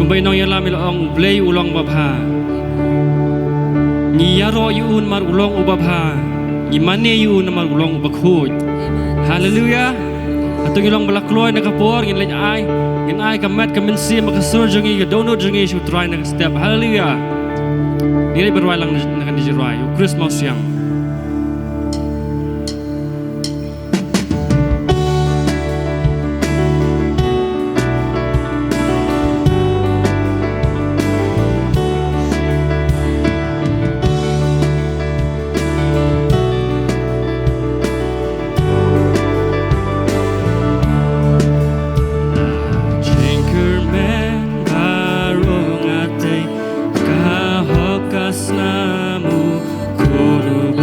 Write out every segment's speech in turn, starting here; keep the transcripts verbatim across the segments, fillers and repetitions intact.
Kumba i nongïalam i la ong, U Blei u long uba bha. Ngi ïaroh ïa u namar u long uba bha. Ngi mane ïa u namar u long uba khuid. Haleluya. Hato ngi long ba la kloi na ka por, ngin leit ai, ngin ai ka met ka mynsiem bad ka sur jong ngi, ka dohnud jong ngi sha U Trai na ka step. Haleluya. Ngin leit ban rwai lang na, na kane ka jingrwai, U Khrist Mawsiang. Jingkyrmen baroh nga tei, ka hok ka snam U Khuid U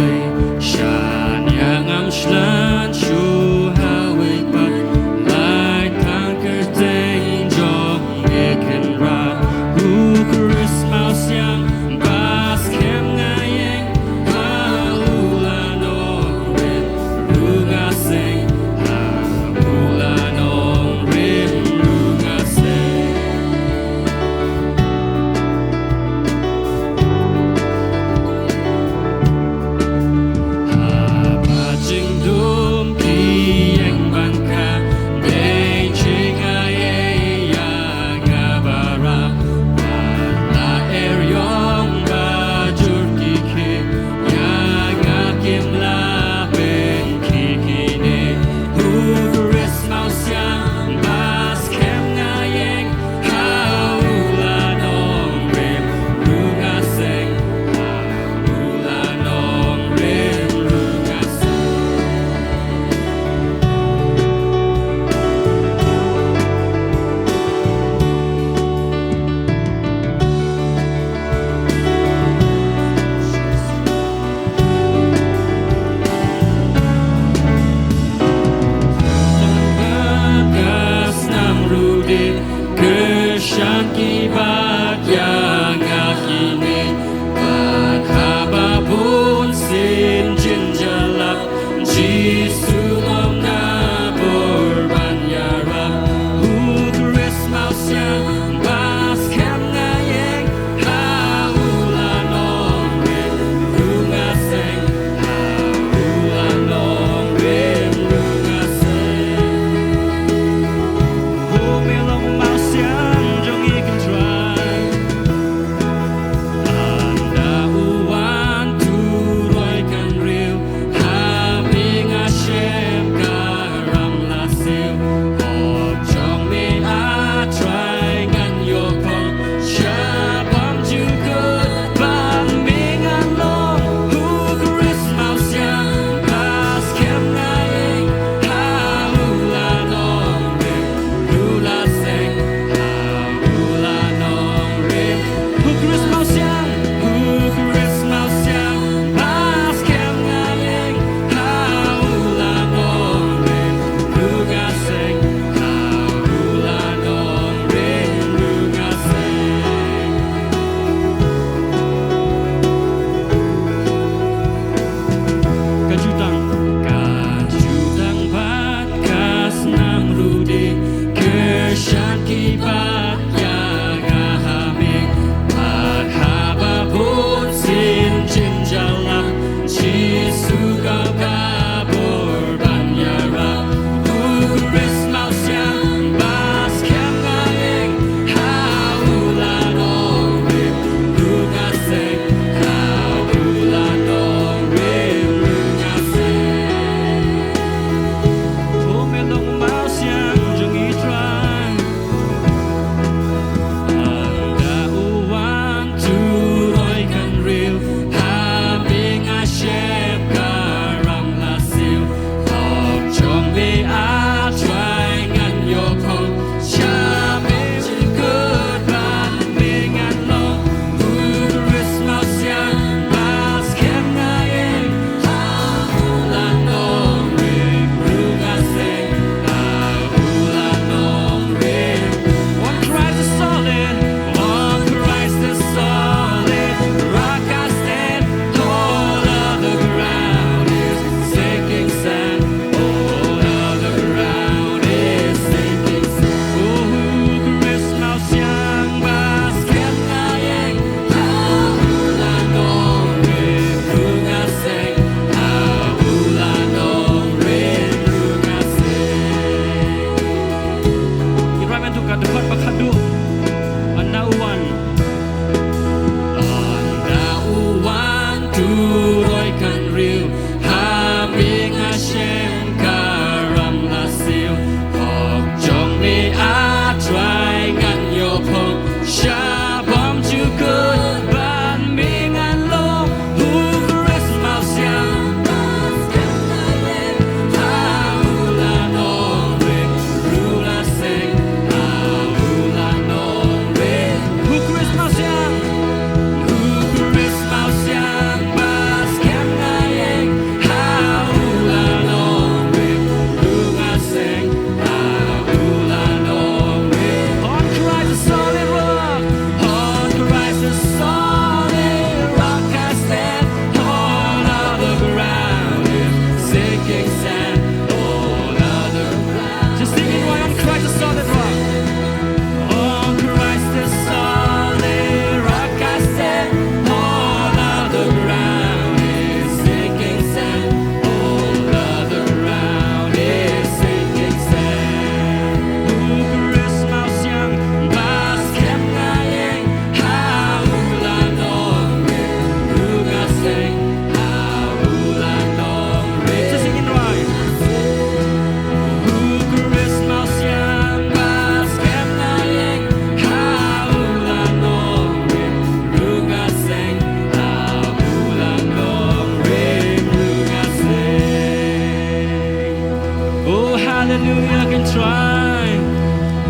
Hallelujah, Kynrad Trai.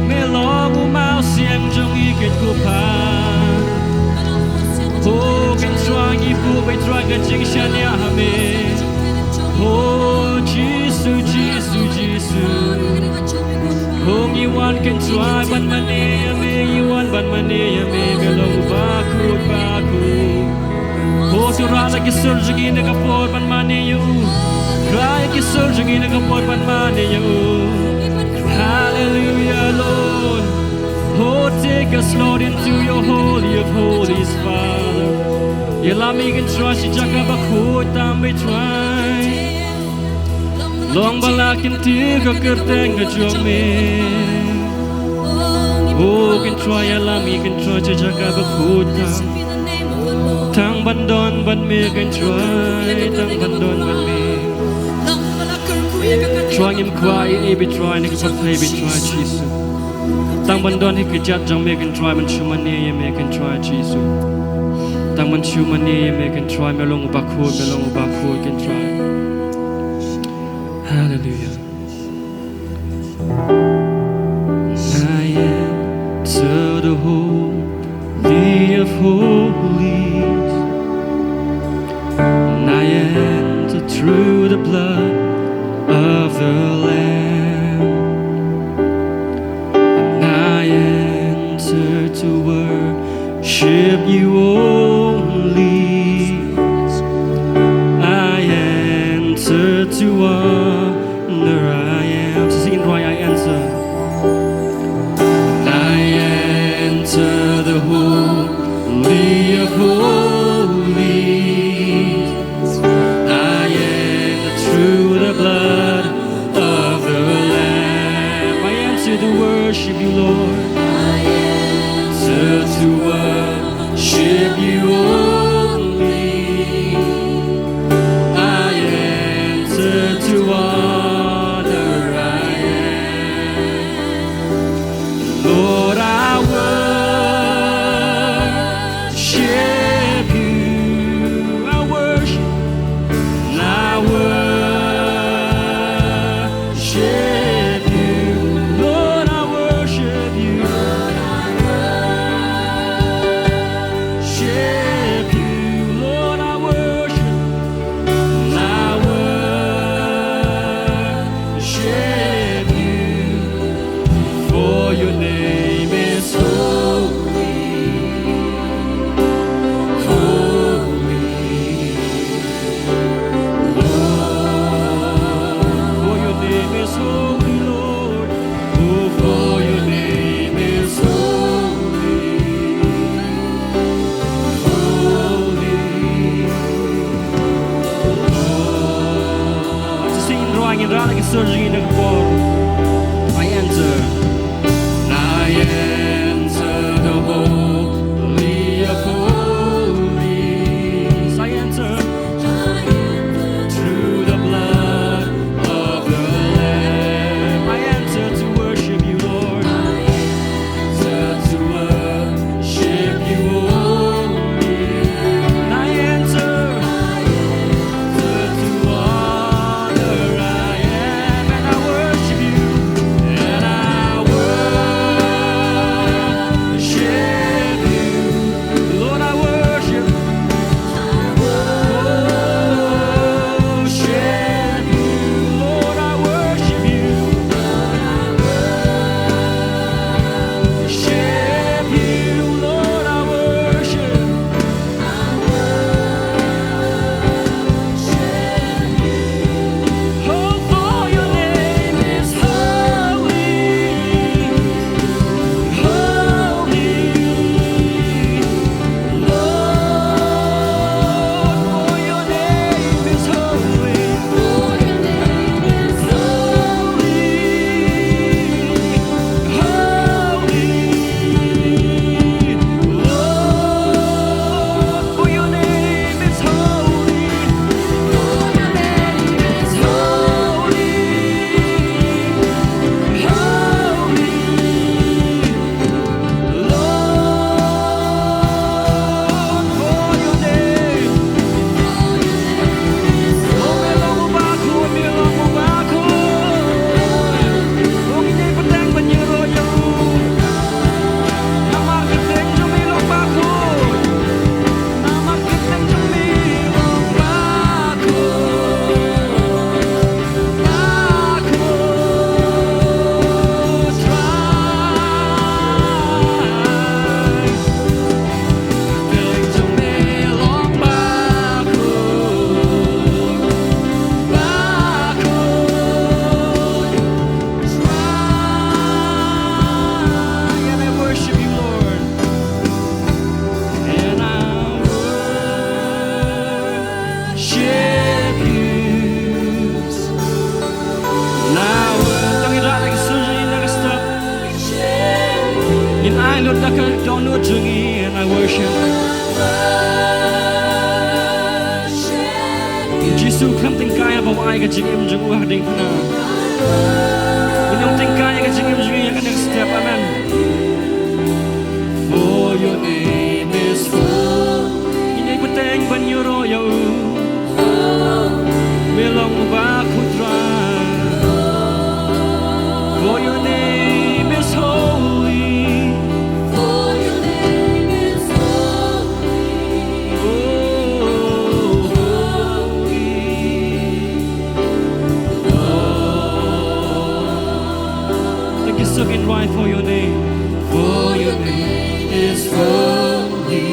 Me long u mawsiang jong ngi, Kynrad Trai. Oh, Kynrad Trai, ngi buh, Kynrad Trai, ka jingshaniah ha me. Oh, Jisu, Jisu, Jisu. Oh, ngi wan, Kynrad Trai, ban mane ïa me, ngi wan ban mane ïa me, me long u bakhuid, bakhuid. Oh, to rah la ki sur jong ngi na ka por ban mane ïa u. Rah la ki sur jong ngi na ka por ban mane ïa u. Hallelujah, Lord. Oh, take us, Lord, into your holy of holies, Father. Ïalam ïa ngi, Kynrad Trai, sha jaka bakhuid tam, Kynrad Trai. Long ba la kyntiew ka kyrteng ka jong me. Oh, Kynrad Trai, ïalam ïa ngi, Kynrad Trai, sha jaka bakhuid tam. Tang ban don bad me, Kynrad Trai, tang ban don bad me. Trai, ngim kwah ïa ei, Kynrad Trai, na ka pyrthei, Kynrad Trai Jisu. Tang ban don hi ka jait jong me, Kynrad Trai, ban shu mane ïa me, Kynrad Trai Jisu. Tang ban shu mane ïa me, Kynrad Trai, me long u bakhuid, me long u bakhuid, Kynrad Trai. Hallelujah. I enter the holy of holies. And I enter through the blood of the Lamb. And I enter to worship you only. I enter to honor, I am. Sing it right, I enter. I enter the holy of holies. I enter through the blood of the Lamb. I enter to worship you, Lord. I enter to worship you only. I enter to honor, I am. Lord, I worship you. I worship, I worship you. Lord, I worship you. Lord, I worship you. Lord, I worship, I worship you. For your name is holy, holy, Lord. For your name is holy, Lord. Oh, for your name is holy, holy, Lord. Just sing, Roy, and Rana can surge in the war. I enter. I enter the holy of holies. I enter. I enter through the blood of the Lamb. I enter to worship you, Lord. I enter to worship you only. I enter. I enter to honor, I am, and I worship you. Nud jong ngi, and I worship. Jisu, khlem tyngkai haba u ai ka jingim jong u ha ding khana, ngin ym tyngkai ka jingim jong ngi ha ka next step. Amen. For your name is holy. Ngin ïai bteng ban ïaroh ïa u. Me long uba khuid, Trai. For your name is holy. For your name is holy. Oh, holy Lord. Thank you so much, Trai, for your name. For your name is holy.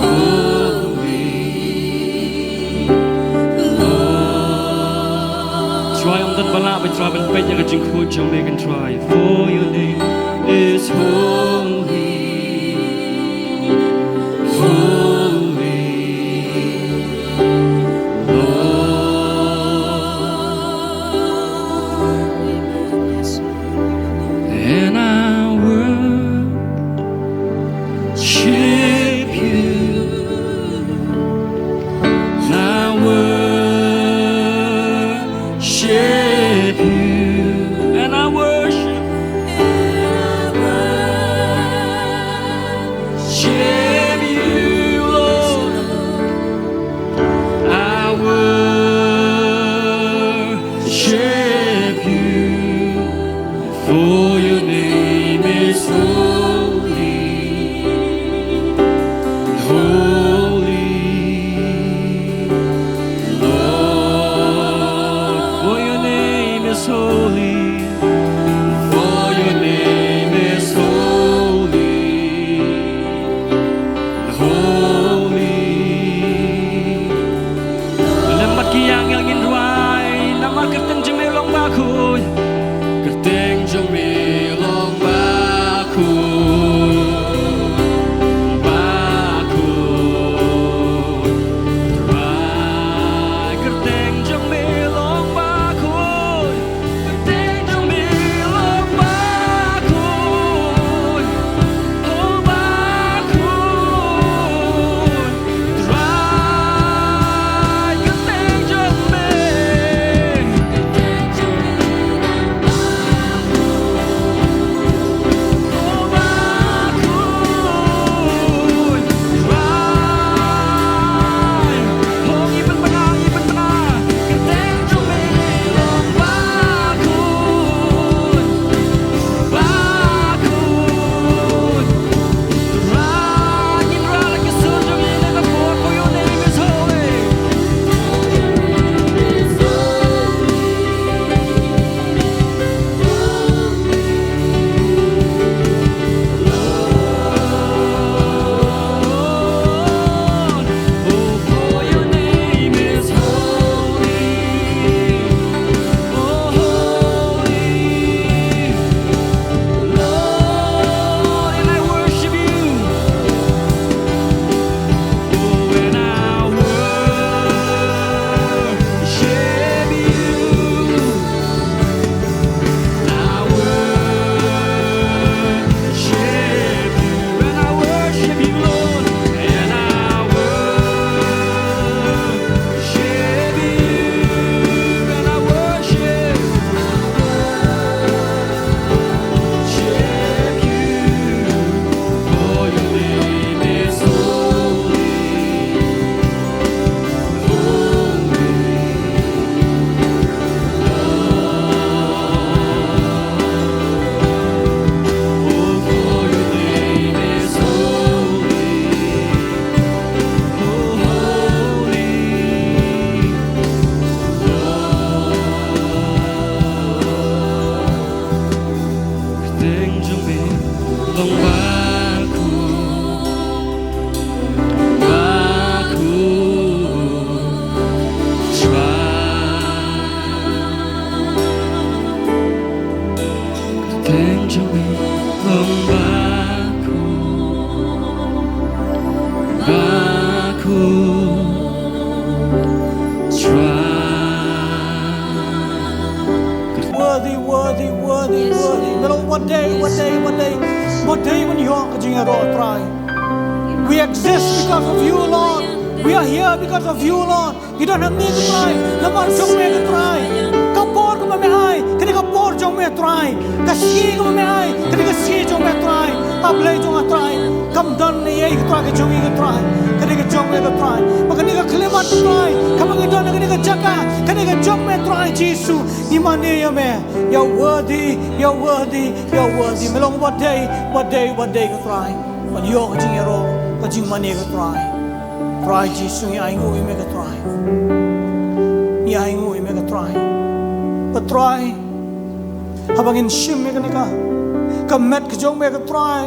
Holy Lord. Trai, ym don ba lah ba Trai ban peit ïa ka jingkhuid jong me, kan Trai. For your name is holy. Holy Lord. And I worship you. I worship you. And I worship, worship you, Lord. I worship you, for your name is holy, holy Lord. For your name is holy, for your name is holy, holy. Lem bad ki angel ngin rwai, namar kyrteng jong me long bakhuid. Kyrteng jong me long bakhuid, bakhuid. Rwai, kyrteng jong me long bakhuid. Worthy, worthy, worthy, worthy. Lord, one day, one day, one day. Dei ban ïoh ka jingïaroh Trai. We exist because of you, Lord. We are here because of you, Lord. Ngi don hangne ko Trai namar jong me ko Trai. Ka por kaba me ai, kane ka por jong me Trai. Ka sngi kaba me ai, kane ka sngi jong me Trai. A Blei jong nga Trai, kam don ei ei ko Trai ka jong ngi ko Trai. Kane ka jong me ko Trai. Ba kane ka khyllipmat ko Trai, kaba ngi don ha kane ka jaka, kane ka jong me Trai Jisu. Ngi mane ïa me. You're worthy, you're worthy, you're worthy. Me long uba dei, uba dei, uba dei ko Trai. Ban ïoh ka jingïaroh, ka jingmane ko Trai. Trai Jisu, ngi ainguh ïa me ko Trai. Ngi ainguh ïa me ko Trai. Ko Trai, haba ngin shim ïa kane ka, ka met ka jong me ko Trai,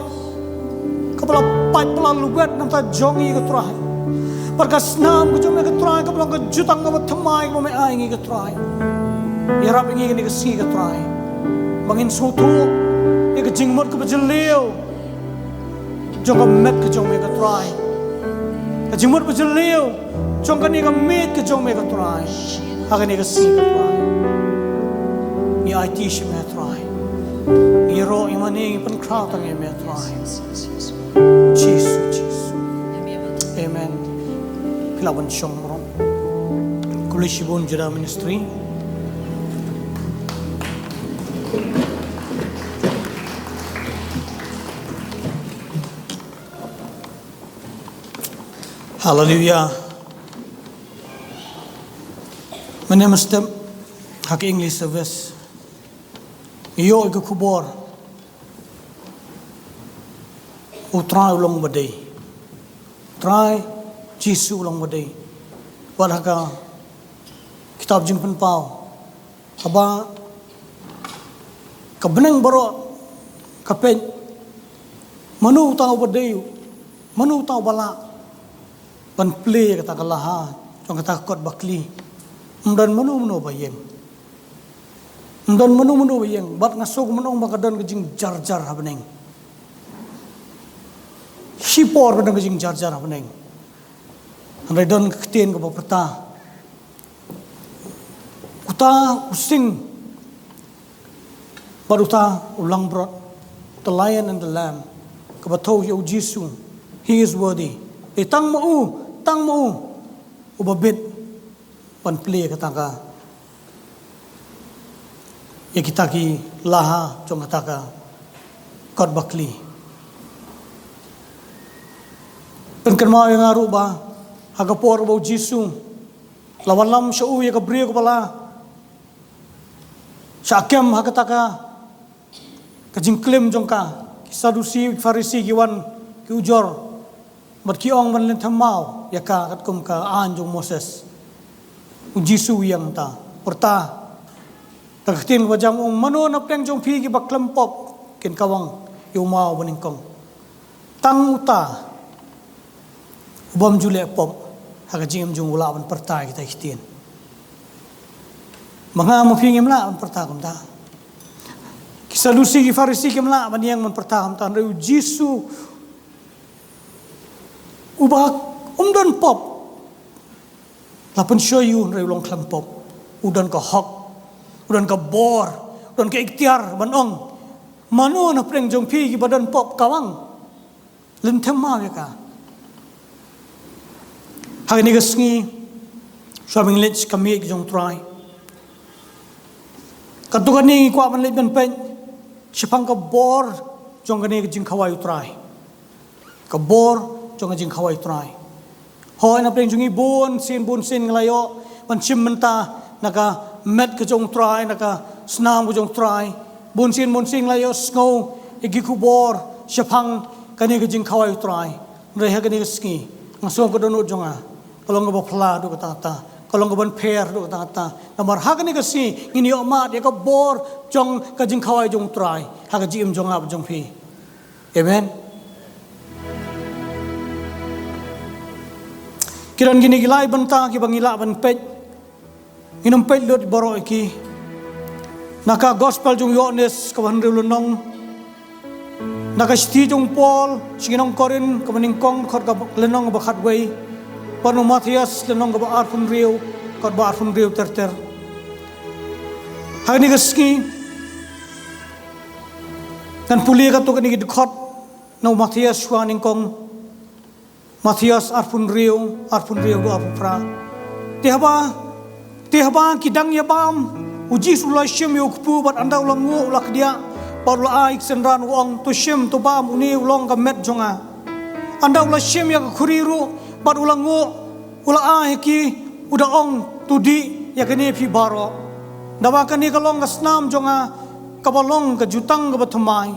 kaba la pait ba la lwet na ka bynta jong ngi ko Trai. Bad ka snam ka jong me ko Trai, kaba long ka jutang kaba thymmai kaba me ai ngi ko Trai. Ïarap ïa ngi kane ka sngi ko Trai, ba ngin sngewthuh ïa ka jingmut kaba jylliew jong ka met ka jong me ko Trai. Ka jingmut ba jylliew jong kane ka miej ka jong me ko Trai. Ha kane ka sngi ko Trai, ngi aiti sha me Trai. Ngi ïaroh, ngi mane, ngi pynkhraw tang ïa me Trai. Jisu, Jisu. Amen. Phi lah ban shong baroh. Khublei shibun Judah Ministry. Hallelujah. Mynne mynstep ha ka English service ngi ïoh ïa ka khubor, U Trai u long ba dei. Trai Jisu u long ba dei. Wat ha ka kitab Jingpynpaw, haba ka bneng baroh ka peit, mano uta uba dei, mano uta uba lah ban plie kata ka laha jong kata ka kot bakli. Ym don mano mano ba ïeng. Ym don mano mano ba ïeng. Bad nga sngew kumno ba ka don ka jingjarjar ha bneng. Shipor ka don ka jingjarjar ha bneng. Hynrei don ka ktien kaba pyrta, uta u sing bad uta u langbrot, the lion and the lamb, kaba thew ïa u Jisu. He is worthy. Dei tang ma u, tang ma u uba bit ban plie kata ka, ïa kita ki laha jong kata ka kot bakli. Pynkynmaw ïa nga ruh ba ha ka por ba u Jisu la wallam sha u ïa ka briew kaba la shah kem ha kata ka, ka jingklim jong ka, ki Sadusi, ki Pharisi ki wan, ki ujor bad ki ong ban lynthem maw ïa ka katkum ka aiñ jong Moses. U Jisu u ïeng, ta pyrta da ka ktien kaba jam, u ong, mano na pdeng jong phi kiba khlem pop kin kawang ïa u maw banyngkong? Tang uta u bym ju leh pop ha ka jingim jong u lah ban pyrta kita ki ktien. Ma nga ma phi ngim lah ban pyrta kumta. Ki Sadusi ki Pharisi kim lah ban ïeng ban pyrta kumta, hynrei u Jisu uba um don pop la pynshoi ïa u, hynrei u long khlem pop. U don ka hok, u don ka bor, u don ka iktiar ban ong, mano na pdeng jong phi kiba don pop kawang, lynthem maw ïa ka. Ha kane ka sngi, shuwa ba ngin leit sha ka miej jong u Trai, katto katne ngi kwah ban leit ban peit shaphang ka bor jong kane ka jingkhawai u Trai. Ka bor jong ka jingkhawai u Trai. Hooid, na pdeng jong ngi bun sien bun sien ngi la ïoh ban shim bynta na ka met ka jong u Trai, na ka snam ka jong u Trai. Bun sien bun sien ngi la ïoh sngew ïa ki khubor shaphang kane ka jingkhawai u Trai. Hynrei ha kane ka sngi nga sngew ka dohnud jong nga ka long kaba phylla haduh katta katta, ka long kaban pher haduh katta katta. Namar ha kane ka sngi ngin ïoh mad ïa ka bor jong ka jingkhawai jong u Trai ha ka jingim jong nga bad jong phi. Amen. Ki don kine ki lai bynta kiba ngi lah ban peit. Ngin ym peit lut baroh ïa ki. Na ka Gospel jong u Ïoannis kaba hynriew lynnong, na ka shithi jong u Paul sha ki nong Korinth kaba nyngkong, dkhot kaba, lynnong kaba khatwei, bad na u Mathaios lynnong kaba arphew hynriew, dkhot ba arphew hynriew ter ter. Ha kane ka sngi ngan pule katto katne ki dkhot na u Mathaios shuwa nyngkong. Mathaios arphew hynriew, arphew hynriew haduh arphew phra. Te haba, te haba ki dang ïa bam, u Jisu u la shim ïa u kpu bad ynda u la nguh u la kdiah, bad u la ai ïa ki synran u ong, "To shim, to bam, une u long ka met jong nga." Ynda u la shim ïa ka khuri ruh bad u la nguh, u la ai ha ki, u da ong, "To dih ïa kane phi baroh. Naba kane ka long ka snam jong nga, kaba long ka jutang kaba thymmai,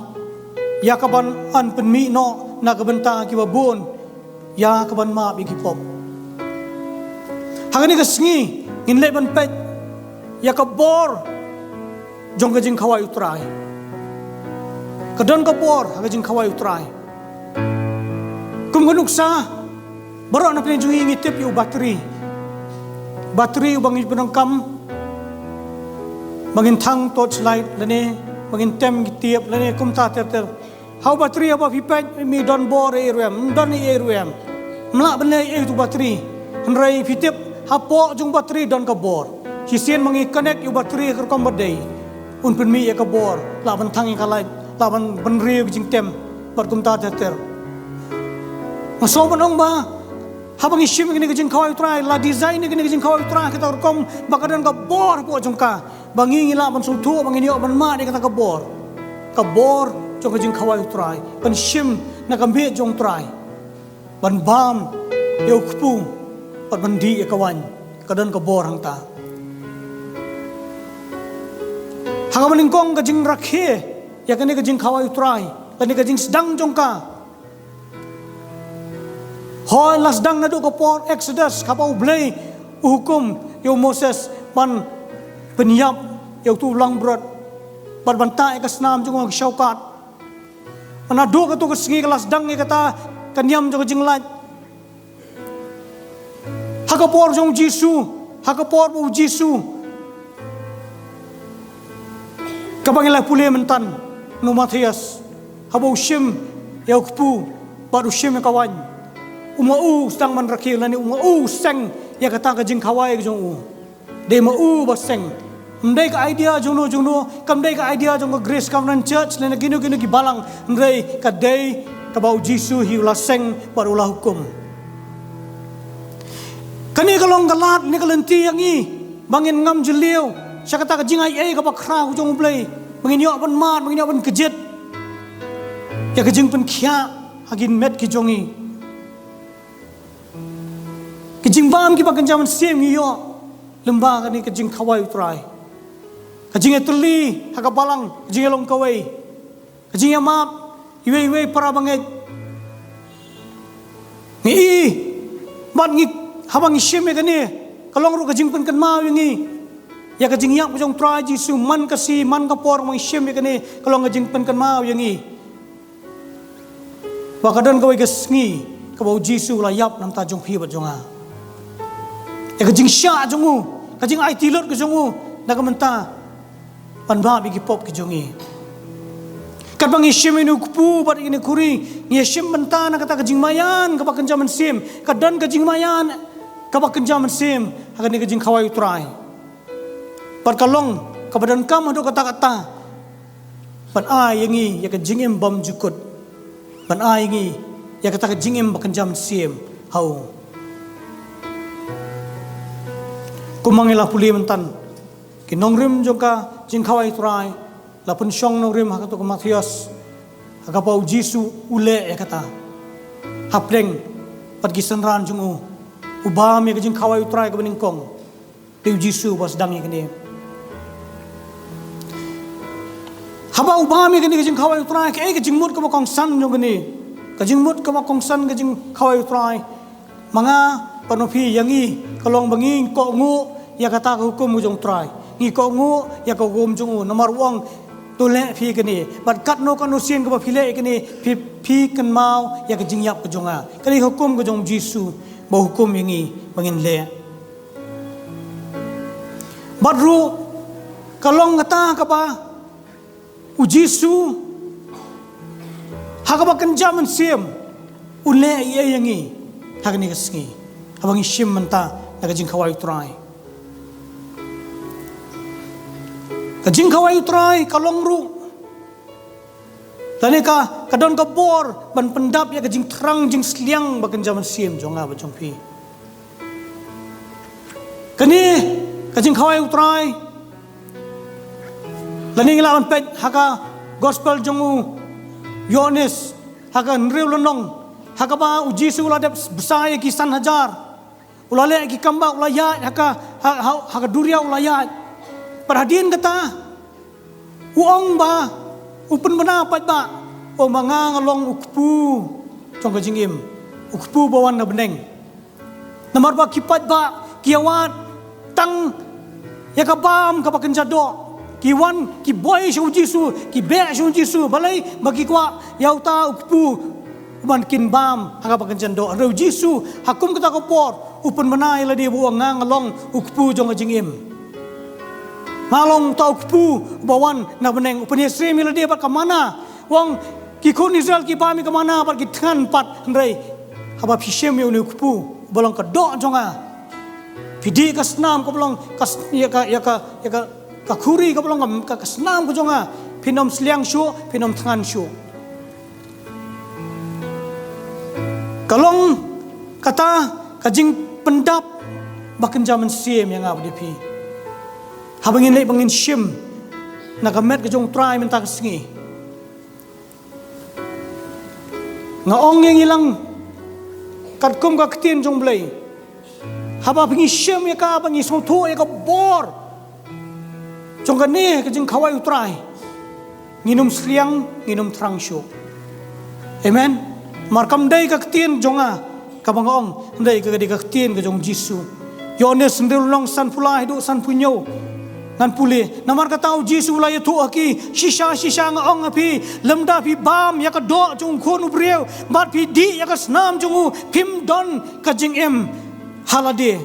ïa kaban yn pynmih noh na ka bynta kiba bun, ïa kaban map ïa ki pop." Ha kane ka sngi ngin leit ban peit ïa ka bor jong ka jingkhawai u Trai. Ka don ka bor ha ka jingkhawai u Trai. Kum ka nuksa, baroh na pdeng jong ngi ngi tip ïa u batri. Batri uba ngi pyndonkam ba ngin thang torchlight lane ba ngin tem ki tiap lane kumta ter ter. Ha u batri haba phi peit, ym don bor ei ruh em, ym don ei ruh em. Ym lah ban leh ei ïa u batri. Hynrei phi tip, hapoh jong u batri don ka bor. Shisien ma ngi connect ïa u batri ha ka rukom ba dei, un pynmih ïa ka bor, lah ban thang ïa ka light, lah ban bynriew ka jingtem bad kumta ter ter. Nga sngew ban ong ba haba ngi shim ïa kane ka jingkhawai u Trai, la design ïa kane ka jingkhawai u Trai ha kata ka rukom ba ka don ka bor hapoh jong ka, ba ngi ngi lah ban sngewthuh, ba ngin ïoh ban mad ïa kata ka bor. Ka bor jong ka jingkhawai u Trai, ban shim na ka miet jong u Trai, ban bam ïa u kpu bad ban dih ïa ka waiñ, ka don ka bor hangta. Ha kaba nyngkong ka jingrakhe ïa kane ka jingkhawai u Trai, kane ka jingsdang jong ka. Hooid, la sdang naduh ka por Exodus, haba U Blei u hukum ïa u Moses ban pynïap ïa uto u langbrot bad ban tah ïa ka snam jong u ha ka shawkat. Naduh kato ka sngi ka la sdang ïa kata ka niam jong ka jinglait. Ha ka por jong u Jisu, ha ka por ba u Jisu, kaba ngi la pule mynta na u Mathaios, haba u shim ïa u kpu bad u shim ïa ka waiñ, um nga u sdang ban rakhe lane um nga u seng ïa kata ka jingkhawai ka jong u. Dei ma u ba seng. Ym dei ka idea jong no jong no, kam dei ka idea jong ka Grace Covenant Church lane kino kino ki balang, hynrei ka dei kaba u Jisu hi u la seng bad u la hukum. Kane ka long ka lad ne ka lynti ïa ngi ba ngin ngam jylliew sha kata ka jingai ei kaba khraw jong U Blei, ba ngin ïoh ban mad, ba ngin ïoh ban kjit ïa ka jingpynkhiah ha ki met ki jong ngi. Ki jingbam kiba kynja mynsiem ngi ïoh lyngba kane ka jingkhawai u Trai. Ka jingïatylli ha ka balang, ka jingïalong kawei, ka jingïamap iwei iwei para bangeit. Ngi i bad ngi, haba ngi shim ïa kane, ka long ruh ka jingpynkynmaw ïa ngi ïa ka jingïap ka jong u Trai Jisu. Man ka sngi, man ka por ba ngi shim ïa kane, ka long ka jingpynkynmaw ïa ngi ba ka don kawei ka sngi kaba u Jisu u la ïap na ka bynta jong phi bad jong nga. Ïa ka jingshah jong u, ka jingaiti lut ka jong u na ka bynta ban map ïa ki pop ki jong ngi. Katba ngi shim ïa une u kpu bad ïa kane ka khuri, ngi ïa shim bynta na kata ka jingmaïan kaba kynja mynsiem. Ka don ka jingmaïan kaba kynja mynsiem ha kane ka jingkhawai u Trai. Bad ka long kaba donkam haduh katta katta ban ai ïa ngi ïa ka jingim bymjukut, ban ai ïa ngi ïa kata ka jingim ba kynja mynsiem ha u. Kumba ngi la pule mynta, ki nongrim jong ka jingkhawai u Trai la pynshong nongrim ha kato ka Mathaios, ha kaba u Jisu u leh ïa kata hapdeng bad ki synran jong u. U bam ïa ka jingkhawai u Trai kaba nyngkong. Dei u Jisu ba sdang ïa kane. Haba u bam ïa kane ka jingkhawai u Trai, kaei ka jingmut kaba kongsan jong kane? Ka jingmut kaba kongsan ka jingkhawai u Trai, ma nga bad ma phi, ïa ngi ka long ba ngi kohnguh ïa kata ka hukum ka jong u Trai. Ngi kohnguh ïa ka hukum jong u, namar u ong, to leh phi ïa kane. Bad katno katno sien kaba phi leh ïa kane, phi, phi kynmaw ïa ka jingïap ka jong nga. Kane ka hukum ka jong u Jisu ba u hukum ïa ngi ba ngin leh. Bad ruh ka long kata kaba u Jisu ha kaba kynja mynsiem u leh ïa, ïa ngi ha kane ka sngi, haba ngi shim mynta na ka jingkhawai u Trai. Ka jingkhawai u Trai ka long ruh Lane ka, ka don ka bor ban pyndap ïa ka jingthrang jingsliang ba kynja mynsiem jong nga bad jong phi. Kane ka jingkhawai U Trai, lane ngi lah ban peit ha ka gospel jong u Ïoannis, ha ka hynriew lynnong, ha kaba u Jisu u la dep bsa ïa ki san hajar. U la leh ki kam ba u la ïaid ha ka, ha, ha, ha ka duriaw u la ïaid. Bad hadien kata, u ong ba, u pynbna paidbah, u ong ba nga nga long u kpu jong ka jingim, u kpu ba wan na bneng. Namar ba ki paidbah ki ïawad tang ïa ka bam kaba kynja doh. Ki wan, ki boi sha u Jisu, ki beh sha u Jisu, balei? Ba ki kwah ïa uta u kpu uban kin bam ha kaba kynja doh. Hynrei u Jisu ha kum kata ka por u pynbna ïa lade ba u ong nga nga long u kpu jong ka jingim. Nga long uta u kpu uba wan na bneng, u pynïasyriem ïa lade bad ka manna. U ong, ki khun Israel ki bam ïa ka manna bad ki thngan pat, hynrei haba phi shim ïa une u kpu uba long ka doh jong nga, phi dih ka snam kaba long ka s-, ïa ka, ïa ka, ïa ka, ka khuri kaba long ka, ka, ka snam ka jong nga, phin ym sliang shuh, phin ym thngan shuh. Ka long kata ka jingpyndap ba kynja mynsiem ïa nga bad ïa phi. Haba ngin leit ba ngin shim na ka met ka jong U Trai mynta ka sngi, nga ong ïa ngi lang katkum ka ktien jong U Blei. Haba phi, ngi shim ïa ka, ba ngi sngewthuh ïa ka bor jong kane ka jingkhawai U Trai, ngin ym sliang, ngin ym thrang shuh. Amen. Namar kam dei ka ktien jong nga kaba nga ong, hynrei ka dei ka ktien ka jong U Jisu. Ïoannis hynriew lynnong sanphew lai haduh sanphew hynñiew. Ngan pule. Namar kata u Jisu u la ïathuh ha ki, shisha shisha nga ong ha phi, lymda phi bam ïa ka doh jong u Khun u briew bad phi dih ïa ka snam jong u, phim don ka jingim ha lade.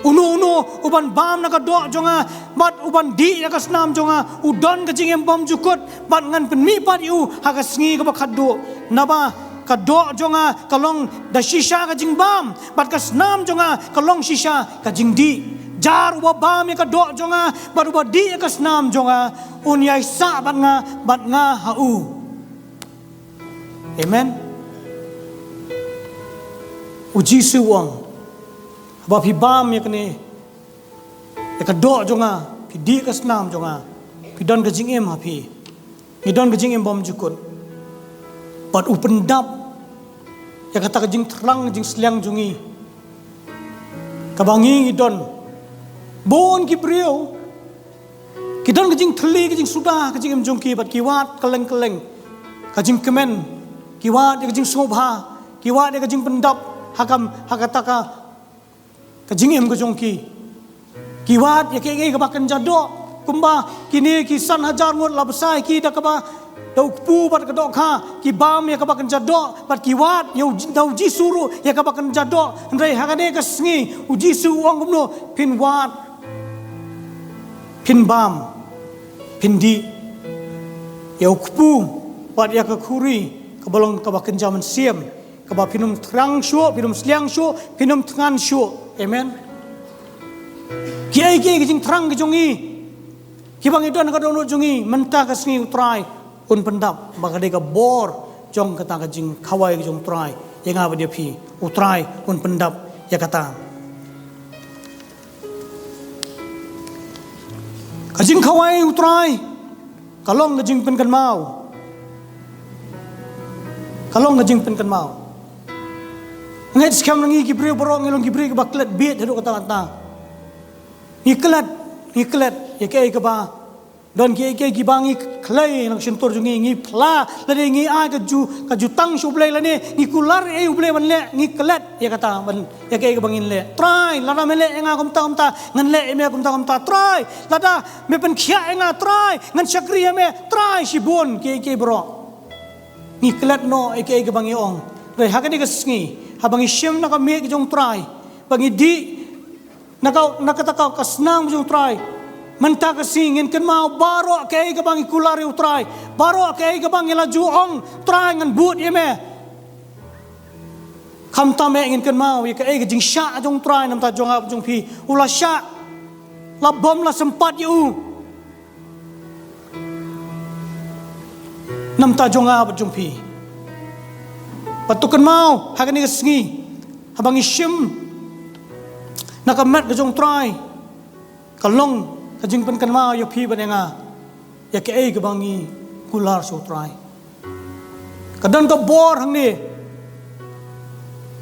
Uno uno uban bam na ka doh jong nga bad uban dih ïa ka snam jong nga, u don ka jingim bymjukut, bad ngan pynmih pat ïa u ha ka sngi kaba khatduh. Naba ka doh jong nga ka long da shisha ka jingbam, bad ka snam jong nga ka long shisha ka jingdih. Jar uba bam ïa ka doh jong nga bad uba dih ïa ka snam jong nga, un ïaisah bad nga, bad nga ha u. Amen. U Jisu u ong, haba phi bam ïa kane, ïa ka doh jong nga, phi dih ka snam jong nga, phi don ka jingim ha phi. Ngi don ka jingim bymjukut. Bad u pyndap ïa kata ka jingthrang jingsliang jong ngi, kaba ngi ngi don. Bun ki briew ki don ka jingthylli, ka jingsuda ka jingim jong ki, bad ki wad kylleng kylleng ka jingkmen, ki wad ïa ka jingsngewbha, ki wad ïa ka jingpyndap ha ka, ha kata ka, ka jingim ka jong ki. Ki wad ïa kaei kaei kaba kynja doh, kumba kine ki san hajar ngut la bsa ïa ki da kaba, da u kpu bad ka dohkha, ki bam ïa kaba kynja doh, bad ki wad ïa u, da u Jisu ruh ïa kaba kynja doh. Hynrei ha kane ka sngi u Jisu u ong kumno? Phin wad, phin bam, phin dih ïa u kpu bad ïa ka khuri kaba long kaba kynja mynsiem, kaba phin ym thrang shuh, phin ym sliang shuh, phin ym thngan shuh. Amen. Kiei kiei ki jingthrang ki jong ngi, kiba ngi don ha ka dohnud jong ngi, mynta ka sngi u Trai un pyndap, ba ka dei ka bor jong kata ka jingkhawai ka jong u Trai ïa nga bad ïa phi. U Trai un pyndap ïa kata. Ka jingkhawai u Trai ka long ka jingpynkynmaw. Ka long ka jingpynkynmaw. Ngeit skhem na ngi ki briew baroh ngi long ki briew kiba klet bieit haduh katta katta. Ngi klet, ngi klet ïa kaei kaba don, kiei kiei kiba ngi khlei na ka shyntur jong ngi, ngi phla, lane ngi ai ka ju, ka jutang sha U Blei, lane ngi kular ïa U Blei ban leh, ngi klet ïa kata ban, ïa kaei kaba ngin leh. Trai, lada me leh ïa nga kumta kumta, ngan leh ïa me kumta kumta. Trai, lada me pynkhiah ïa nga, Trai, ngan shakri ïa me. Trai, shibun kiei kiei baroh ngi klet noh ïa kaei kaba ngi ong. Hynrei ha kane ka sngi, haba ngi shim na ka miej ka jong u Trai, ba ngi dih na ka, na kata ka, ka snam jong u Trai, mynta ka sngi ngin kynmaw baroh kaei kaba ngi kular ïa u Trai, baroh kaei kaba ngi la ju ong, Trai, ngan bud ïa me. Khamtam eh ngin kynmaw ïa kaei ka jingshah jong u Trai na ka bynta jong nga bad jong phi. U la shah, la bym la sympat ïa u. namta jong nga bad jong phi. Bad to kynmaw ha kane ka sngi, haba ngi shim na ka met ka jong U Trai, ka long ka jingpynkynmaw ïa phi bad ïa nga ïa kaei kaba ngi kular sha U Trai. Ka don ka bor hangne.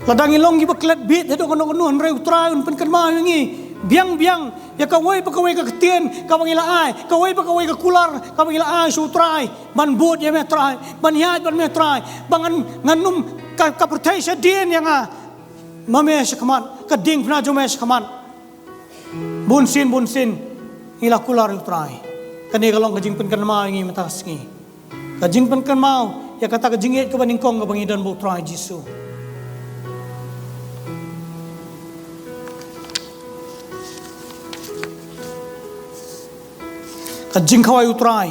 Lada ngi long kiba klet bit haduh kano kano, hynrei U Trai un pynkynmaw ïa ngi biang biang ïa kawei pa kawei ka ktien kaba ngi la ai, kawei pa kawei ka kular kaba ngi la ai sha U Trai, ban bud ïa me Trai, ban ïaid bad me Trai, ba ngan, ngan ym ka, ka pyrthei sha dien ïa nga. Ma me sha khmat, ka diengphna jong me sha khmat. Bun sien, bun sien ngi la kular ïa U Trai. Kane ka long ka jingpynkynmaw ïa ngi mynta ka sngi. Ka jingpynkynmaw ïa kata ka jingïeit kaba nyngkong kaba ngi don bad U Trai Jisu. Ka jingkhawai U Trai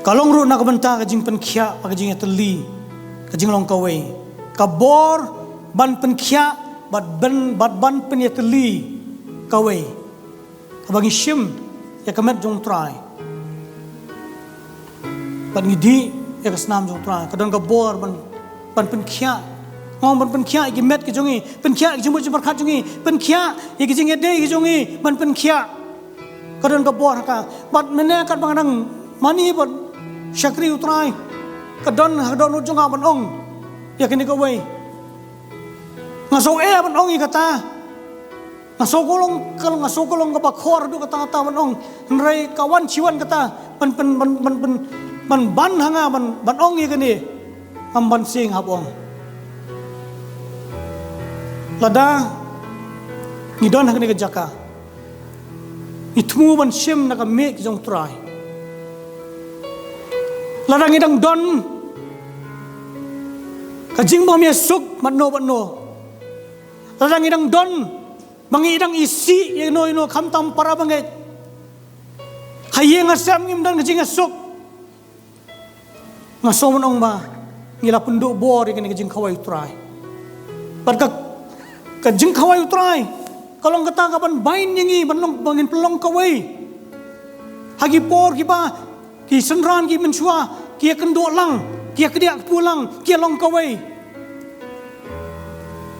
ka long ruh na ka bynta ka jingpynkhiah bad ka jingïatylli, ka jinglong kawei. Ka bor ban pynkhiah bad ban, bad ban pynïatylli kawei. Haba ngi shim ïa ka met jong U Trai bad ngi dih ïa ka snam jong U Trai, ka don ka bor ban, ban pynkhiah. Nga ong ban pynkhiah ïa ki met ki jong ngi, pynkhiah ïa ki jingmut jingpyrkhat jong ngi, pynkhiah ïa ki jingïadei ki jong ngi, ban pynkhiah. Ka don ka bor ha ka. Bad mynne katba nga dang mane bad shakri U Trai, ka don ha ka dohnud jong nga ban ong ïa kane kawei. Nga sngew eh ban ong ïa kata. Nga sngew ka long, ka long, nga sngew ka long kaba khor haduh katta katta ban ong. Hynrei ka wan shi wan kata ban, ban, ban ha nga ban, ban ong ïa kane. Ngam banse, nga hap ong. Lada ngi don ha kane ka jaka, ngi thmu ban shim na ka miej ka jong U Trai. Lada ngi dang don ka jingbymïasuk bad no bad no. Lada ngi dang don ba ngi dang isih ïa no ïa no, khamtam para bangeit. Ha ïing ha sem ngim don ka jingïasuk. Nga sngew ban ong ba ngi la pynduh bor ïa kane ka jingkhawai U Trai. Bad ka, ka jingkhawai U Trai ka long kata kaban bind ïa ngi ban long, ba ngin pynlong kawei. Ha ki por kiba ki synran ki mynshuwa ki ïakynduh lang, ki ïakdiah kpu lang, ki ïalong kawei.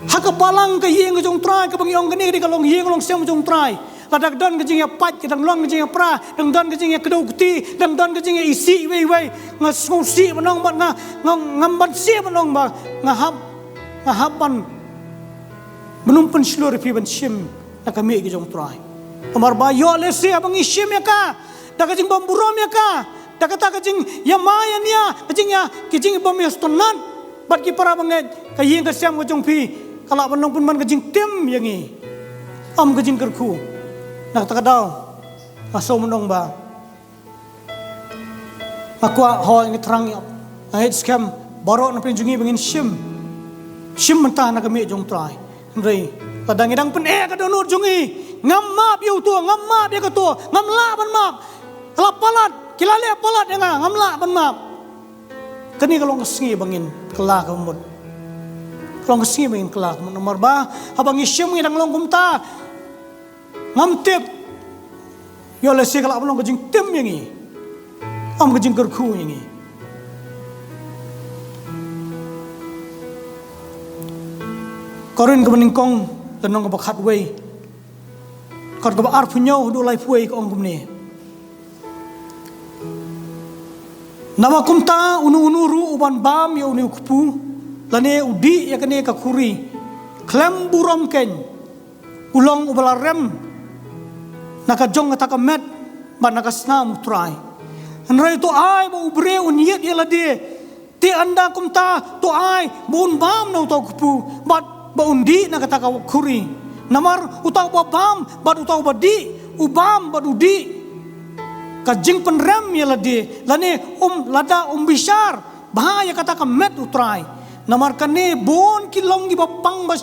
Ha ka balang ka ïing ka jong U Trai kaba ngi ong kane ka dei ka longïing longsem jong U Trai. Lada ka don ka jingïapait, ka dang long ka jingïapra, dang don ka jingïakdew kti, dang don ka jingïaisih iwei iwei, nga sngewsih ban ong bad nga, nga, ngam banse ban ong ba nga hap, nga hap ban, ban ym pynshlur ïa phi ban shim na ka miej ka jong U Trai. Namar ba ïoh lehse haba ngi shim ïa ka da ka jingbymburom ïa ka, da kata ka jingïamai ïania, ka jingïa, ka jingbymïasngewtynnat bad ki para bangeit, ka ïing ka sem ka jong phi ka lah ban long pynban ka jingtim ïa ngi, ym ka jingkyrkhu. Na kata ka daw nga sngew ban ong ba nga kwah hooid, ngi thrang ïa, nga ngeit skhem baroh na pdeng jong ngi ba ngin shim, shim mynta na ka miej jong U Trai. Hynrei lada ngi dang pyneh ka dohnud jong ngi, ngam map ïa uto, ngam map ïa kato, ngam lah ban map, ka la palat, ki la leh palat ïa nga, ngam lah ban map. Kane ka long ka sngi ba ngin kylla ka mut. Ka long ka sngi ba ngin kylla ka mut. Namar ba haba ngi shim ngi dang long kumta, ngam tip, ïoh lehse ka lah ban long ka jingtim ïa ngi, ym ka jingkyrkhu ïa ngi. Korinth kaba nyngkong, lynnong kaba khatwei, dkhot kaba arphew hynñiew haduh laiphew wei ka ong kumne: Naba kumta uno uno ruh uban bam ïa une u kpu lane u dih ïa kane ka khuri khlem burom keiñ, u long uba la rem na ka jong kata ka met bad na ka snam U Trai. Hynrei to ai ba u briew un ïit ïa lade, te ynda kumta to ai ba un bam na uta u kpu bad ba un dih na kata ka khuri. Namar uta uba bam bad uta uba dih, u bam bad u dih, ka jingpynrem ïa lade, lane um, lada um bishar bha ïa kata ka met U Trai. Namar kane bun ki long kiba pang ba,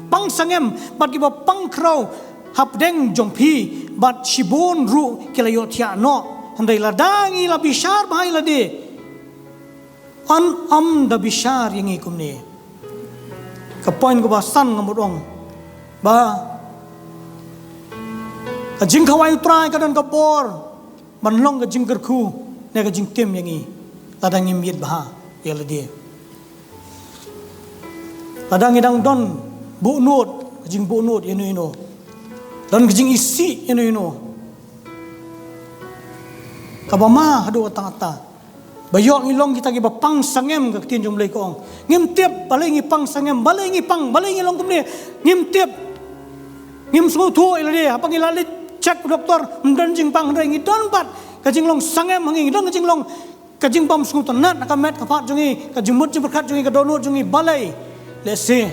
pang sangem bad kiba pang khraw hapdeng jong phi, bad shibun ruh ki la ïohthiah noh. Hynrei lada ngi la bishar bha ïa lade, yn ym da bishar ïa ngi kumne. Ka point kaba san nga mut ong ba ka jingkhawai U Trai ka don ka bor ban long ka jingkyrkhu ne ka jingtim ïa ngi lada ngim ïit bha ïa lade. Lada ngi dang don buhnud, ka jingbuhnud ïa no ïa no, don ka jingisih ïa no ïa no, kaba ma haduh katta katta, ba ïoh ngi long kita kiba pang sangem, ka ktien jong U Blei ka ong. Ngim tip balei ngi pang sangem, balei ngi pang, balei ngi long kumne, ngim tip. Ngim sngewthuh ïa lade, haba ngi la leit check u doktor, ym don jingpang, hynrei ngi don pat ka jinglong sangem ha ngi, ngi don ka jinglong, ka jingbym sngewtynnat na ka met ka phad jong ngi, ka jingmut jingpyrkhat jong ngi, ka dohnud jong ngi. Balei? Lehse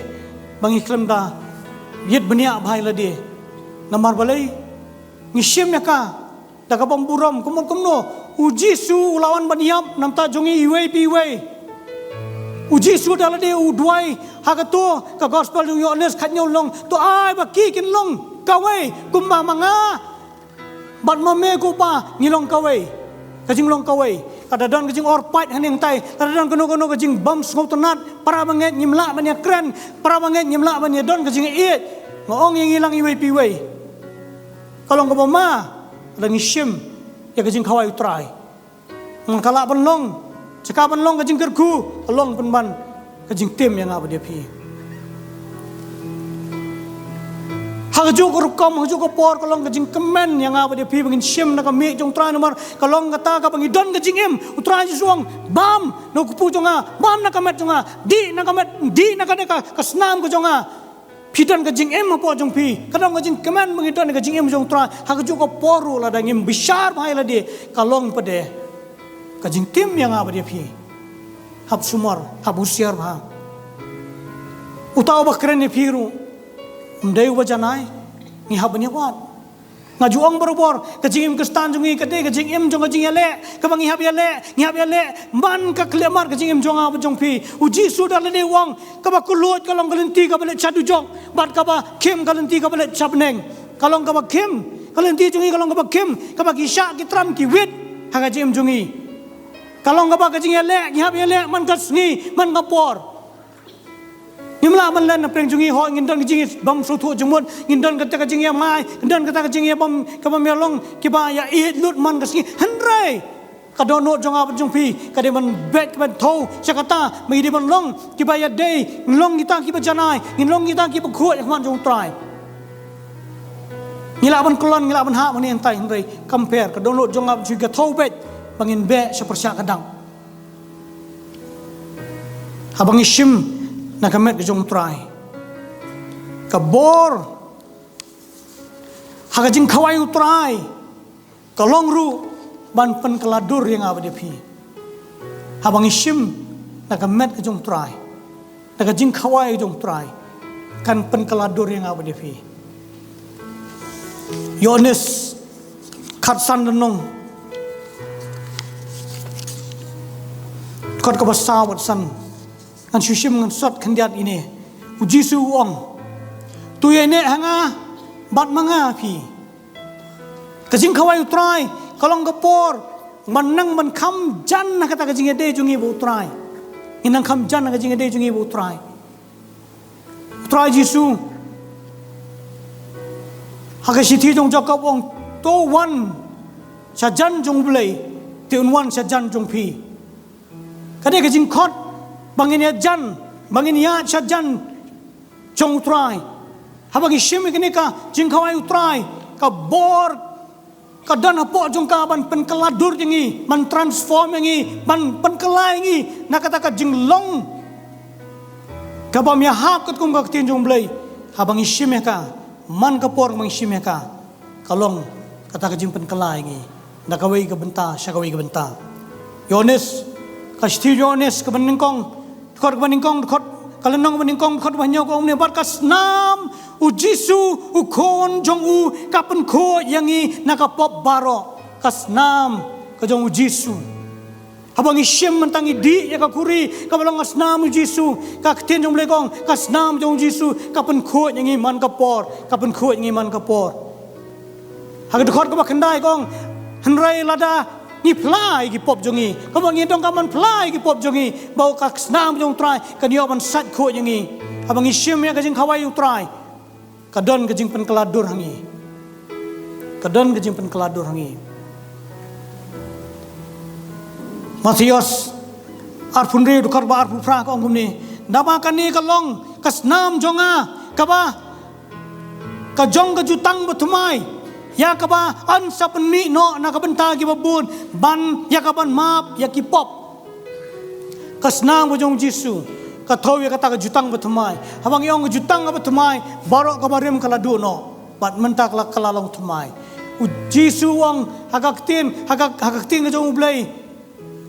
ba ngi khlem da ïit bniah bha ïa lade. Namar balei? Ngi shim ïa ka da ka bym burom. Kumno kumno, U Jisu u la wan ban ïap na ka bynta jong ngi iwei pa iwei. U Jisu da lade u duwai ha kato ka gospel jong u Ïoannis khathynñiew, u ong, to ai ba ki kin long kawei kumba ma nga bad ma me ko Pa ngi long kawei. Ka jinglong kawei, lada don ka jingor pait haneng tai, lada don kano kano ka jingbym sngewtynnat, para bangeit ngim lah ban ïakren, para bangeit ngim lah ban ïadon ka jingïeit, nga ong ïa ngi lang iwei pa iwei, ka long kaba ma lada ngi shim ïa ka jingkhawai U Trai. Ngan ka lah ban long, jaka ban long ka jingkyrkhu, ka long pynban ka jingtim ïa nga bad ïa phi. Ha kajuh ka rukom, ha kajuh ka por, ka long ka jingkmen ïa nga bad ïa phi ba ngin shim na ka miej jong U Trai, namar ka long kata kaba ngi don ka jingim. U Trai Jisu u ong, bam na u kpu jong nga, bam na ka met jong nga, dih na ka met, dih na kane ka, ka snam ka jong nga. Phi don ka jingim hapoh jong phi, ka don ka jingkmen ba ngi don ka jingim jong U Trai. Ha kajuh ka por ruh lada ngim bishar bha ïa lade, ka long pat de ka jingtim ïa nga bad ïa phi. Hap sumar, hap husiar bha. Uta uba kren ïa phi ruh ym dei uba janai, ngi hap ban ïawad. Nga ju ong barabor, ka jingim Khristan jong ngi ka dei ka jingim jong ka jingïaleh, kaba ngi hap ïaleh, ngi hap ïaleh man ka khyllipmat ka jingim jong nga bad jong phi. U Jisu da lade u ong, kaba kylluid ka long ka lynti kaba leit sha dujok, bad kaba khim ka lynti kaba leit sha bneng. Ka long kaba khim, ka lynti jong ngi ka long kaba khim, kaba ki shah ki tram ki wit ha ka jingim jong ngi. Ka long kaba ka jingïaleh, ngi hap ïaleh man ka sngi, man ka por. Ngim lah ban len na pdeng jong ngi, hooid ngin don ka jingïabym sngewthuh jingmut, ngin don kata ka jingïamai, ngin don kata ka jingïabym, kaba ym ïalong, kiba ïa ïeit lut man ka sngi. Hynrei ka dohnud jong nga bad jong phi ka dei ban beh, ka ban thew sha kata, ba ngi dei ban long kiba ïadei, ngin long kita kiba janai, ngin long kita kiba khuid ha khmat jong U Trai. Ngi lah ban kyllon, ngi lah ban hap hangne hangtai, hynrei kam pher, ka dohnud jong nga bad jong phi ka thew beit ba ngin beh sha pyrshah ka dak. Haba ngi shim na ka met ka jong U Trai, ka bor ha ka jingkhawai U Trai ka long ruh ban pynkylla dur ïa nga bad ïa phi. Haba ngi shim na ka met ka jong U Trai, na ka jingkhawai ka jong U Trai, kan pynkylla dur ïa nga bad ïa phi. Ïoannis khatsan lynnong, dkhot kaba saw bad san. Ngan shu shim, ngan sot khyndiat ine. U Jisu u ong, to ïaineh ha nga bad ma nga ha phi. Ka jingkhawai U Trai ka long ka por ban nang ban kham jan na kata ka jingïadei jong ngi bad U Trai. Ngin nang kham jan na ka jingïadei jong ngi bad U Trai. U Trai Jisu ha ka shithi jong u Jakob u ong, to wan sha jan jong U Blei, te un wan sha jan jong phi. Ka dei ka jingkhot ba ngin ïajan, ba ngin ïaid sha jan jong U Trai. Haba ngi shim ïa kane ka jingkhawai U Trai, ka bor ka don hapoh jong ka ban pynkylla dur ïa ngi, ban transform ïa ngi, ban pynkylla ïa ngi na kata ka jinglong kabym ïahap katkum ka ktien jong U Blei. Haba ngi shim ïa ka, man ka por ba ngi shim ïa ka, ka long kata ka jingpynkylla ïa ngi na kawei ka bynta sha kawei ka bynta. Ïoannis, ka shithi Ïoannis kaba nyngkong, dkhot kaba nyngkong, dkhot, ka lynnong kaba nyngkong, dkhot ba hynñiew ka ong kumne, bad ka snam U Jisu U Khun jong u ka pynkhuid ïa ngi na ka pop baroh. Ka snam ka jong U Jisu. Haba ngi shim mynta ngi dih ïa ka khuri kaba long ka snam U Jisu, ka ktien jong U Blei ka ong, ka snam jong U Jisu ka pynkhuid ïa ngi man ka por, ka pynkhuid ïa ngi man ka por. Ha ka dkhot kaba khyndai ka ong, hynrei lada ngi phla ïa ki pop jong ngi, kaba ngi donkam ban phla ïa ki pop jong ngi, ba ka snam jong U Trai kan ïoh ban sait khuid ïa ngi. Haba ngi shim ïa ka jingkhawai U Trai, ka don ka jingpynkylla dur ha ngi. Ka don ka jingpynkylla dur ha ngi. Mathaios arphew hynriew dkhot ba arphew phra ka ong kumne, naba kane ka long ka snam jong nga, kaba ka jong ka jutang bathymmai, ïa kaba yn sa pynmih noh na ka bynta kiba bun, ban ïa ka ban map ïa ki pop. Ka snam ka jong Jisu ka thew ïa kata ka jutang bathymmai. Haba ngi ong ka jutang ka bathymmai, baroh kaba rim ka la duh noh, bad mynta ka la, ka la long thymmai. U Jisu u ong ha ka ktien, ha ka, ha ka ktien ka jong U Blei,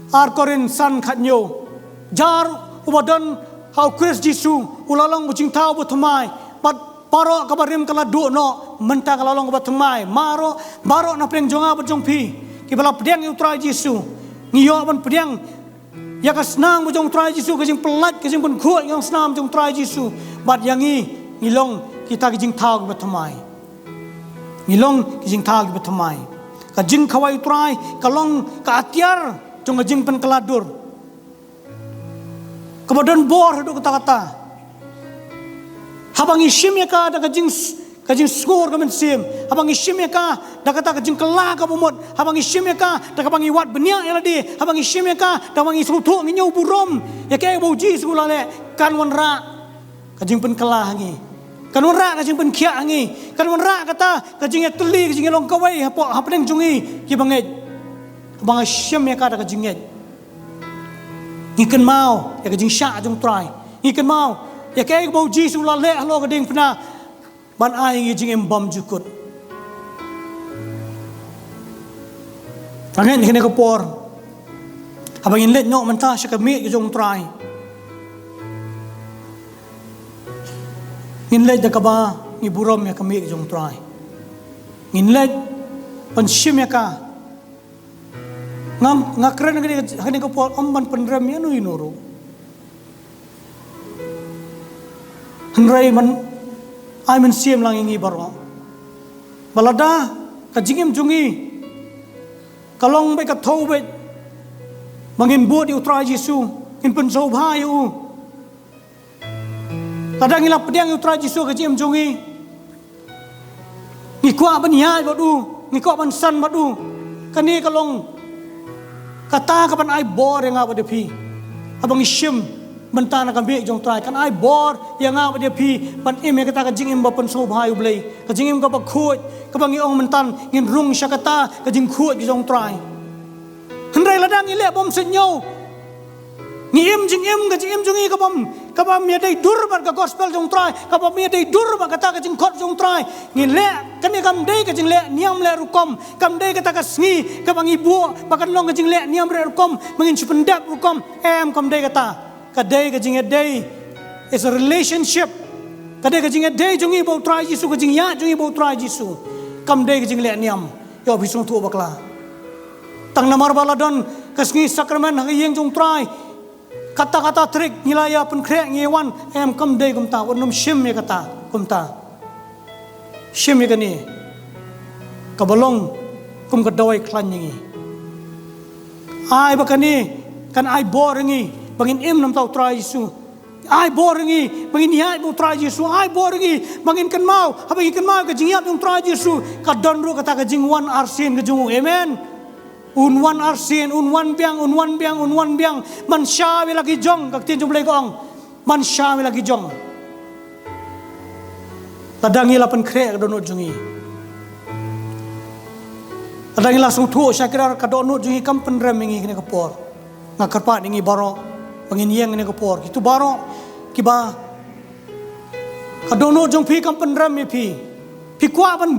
Ar Korinth san khathynñiew. Jar uba don ha U Khrist Jisu u la long u jingthaw bathymmai, bad baroh kaba rim ka la duh noh, mynta ka la long kaba thymmai. Baroh, baroh na pdeng jong nga bad jong phi kiba la pdiang ïa U Trai Jisu, ngi ïoh ban pdiang ïa ka snam ka jong U Trai Jisu, ka jingpyllait, ka jingpynkhuid ïa ka snam jong U Trai Jisu. Bad ïa ngi, ngi long kita ki jingthaw kiba thymmai. Ngi long ki jingthaw kiba thymmai. Ka jingkhawai U Trai ka long ka atiar jong ka jingpynkylla dur kaba don bor haduh katta katta. Haba ngi shim ïa ka da ka jing, ka jingsngur ka mynsiem, haba ngi shim ïa ka da kata ka jingkylla kaba mut, haba ngi shim ïa ka da kaba ngi wad bniah ïa lade, haba ngi shim ïa ka da kaba ngi sngewthuh ngi ñiew burom ïa kaei ba U Jisu u la leh, kan wanrah ka jingpynkylla ha ngi. Kan wanrah ka jingpynkhiah ha ngi. Kan wanrah kata ka jingïatylli, ka jingïalong kawei hapoh, hapdeng jong ngi kiba ngeit. Haba ngi shim ïa ka da ka jingngeit, ngi kynmaw ïa ka jingshah jong U Trai. Ngi kynmaw ïa kaei ba U Jisu u la leh halor ka diengphna ban ai ïa ngi jingim bymjukut. Nga ngeit ha kane ka por, haba ngin leit noh mynta sha ka miej ka jong U Trai, ngin leit da kaba ngi burom ïa ka miej ka jong U Trai. Ngin leit ban shim ïa ka. Nga, nga kren ha kane, ha kane ka por ym ban pynrem ïa uno uno ruh. Hynrei ban ai mynsiem lang ïa ngi baroh, ba lada ka jingim jong ngi ka long beit, ka thew beit ba ngin bud ïa U Trai Jisu, ngin pynsngewbha ïa u. Lada ngi la pdiang ïa U Trai Jisu ha ka jingim jong ngi, ngi kwah ban ïaid bad u, ngi kwah ban san bad u. Kane ka long kata kaban ai bor ïa nga bad ïa phi. Haba ngi shim bynta na ka miej jong U Trai, kan ai bor ïa nga bad ïa phi ban im ïa kata ka jingim ba pynsngewbha ïa U Blei, ka jingim kaba khuid, kaba ngi ong mynta ngin rung sha kata ka jingkhuid ka jong U Trai. Hynrei lada ngi leh bymsuidñiew, ngi im jingim, ka jingim jong ngi ka bym, ka bym ïadei dur bad ka gospel jong U Trai, ka bym ïadei dur bad kata ka jingkhot jong U Trai, ngi leh, kane kam dei ka jingleh niam leh rukom, kam dei kata ka sngi kaba ngi buh ba kan long ka jingleh niam leh rukom, ba ngin shu pyndep rukom. Em, kam dei kata. Ka dei ka jingïadei, is a relationship. Ka dei ka jingïadei jong ngi bad U Trai Jisu, ka jingïaid jong ngi bad U Trai Jisu. Kam dei ka jingleh niam. Ïoh phi sngewthuh bakla. Tang namar ba la don ka sngi sakramen ha ka ïing jong U Trai, kata kata tarik ngi la ïa pynkhreh, ngi wan. Em, kam dei kumta, wat nym shim ïa kata kumta. Shim ïa kane kaba long kum ka dawai khlaiñ ïa ngi. Ai ba kane kan ai bor ïa ngi ba ngin im na bynta U Trai Jisu. Ai bor ïa ngi ba ngin ïaid bad U Trai Jisu. Ai bor ïa ngi ba ngin kynmaw, haba ngi kynmaw ka jingïap jong U Trai Jisu, ka don ruh kata ka jingwan arsien ka jong u. Amen. Un wan arsien, un wan biang, un wan biang, un wan biang. Ban shaw ïa la ki jong, ka ktien jong U Blei ka ong. Ban shaw ïa la ki jong. Lada ngi la pynkhreh ka dohnud jong ngi, lada ngi la sngewthuh shakri, ka dohnud jong ngi kam pynrem ïa ngi kane ka por. Nga kyrpad ïa ngi baroh ba ngin ïeng kane ka por. Kito baroh kiba ka dohnud jong phi kam pynrem ïa phi, phi kwah ban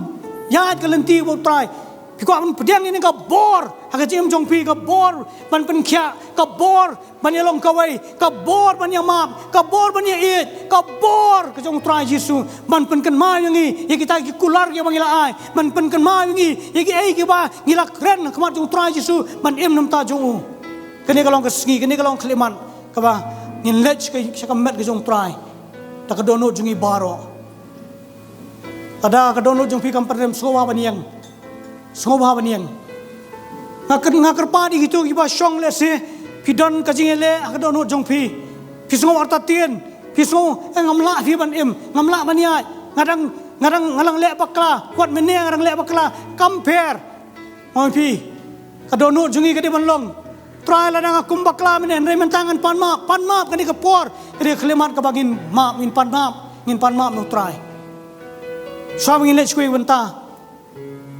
ïaid ka lynti bad U Trai, phi kwah ban pdiang ïa kane ka bor ha ka jingim jong phi, ka bor ban pynkhiah, ka bor ban ïalong kawei, ka bor ban ïamap, ka bor ban ïaieit, ka bor ka jong U Trai Jisu ban pynkynmaw ïa ngi ïa kita ki kular kiba ngi la ai, ban pynkynmaw ïa ngi ïa kiei kiba ngi la kren ha khmat jong U Trai Jisu ban im na bynta jong u. Kane ka long ka sngi, kane ka long ka khyllipmat kaba ngin leit sha ka, sha ka met ka jong U Trai da ka dohnud jong ngi baroh. Lada ka dohnud jong phi kam pynrem, sngewbha ban ïeng. Sngewbha ban ïeng. Nga kyr-, nga kyrpad ïa kito kiba shong lehse phi don ka jingïaleh ha ka dohnud jong phi. Phi sngew artatien, phi sngew, eh, ngam lah phi ban im, ngam lah ban ïaid. Nga dang, nga dang, nga dang leh bakla, wat mynne nga dang leh bakla. Kam pher. Ong phi, ka dohnud jong ngi ka dei ban long Trai, lada nga kum bakla mynne, hynrei mynta ngan pan map, pan map kane ka por, kane ka khyllipmat kaba ngin map, ngin pan map, ngin pan map na u Trai. Shuwa ba ngin leit sha kawei ka bynta,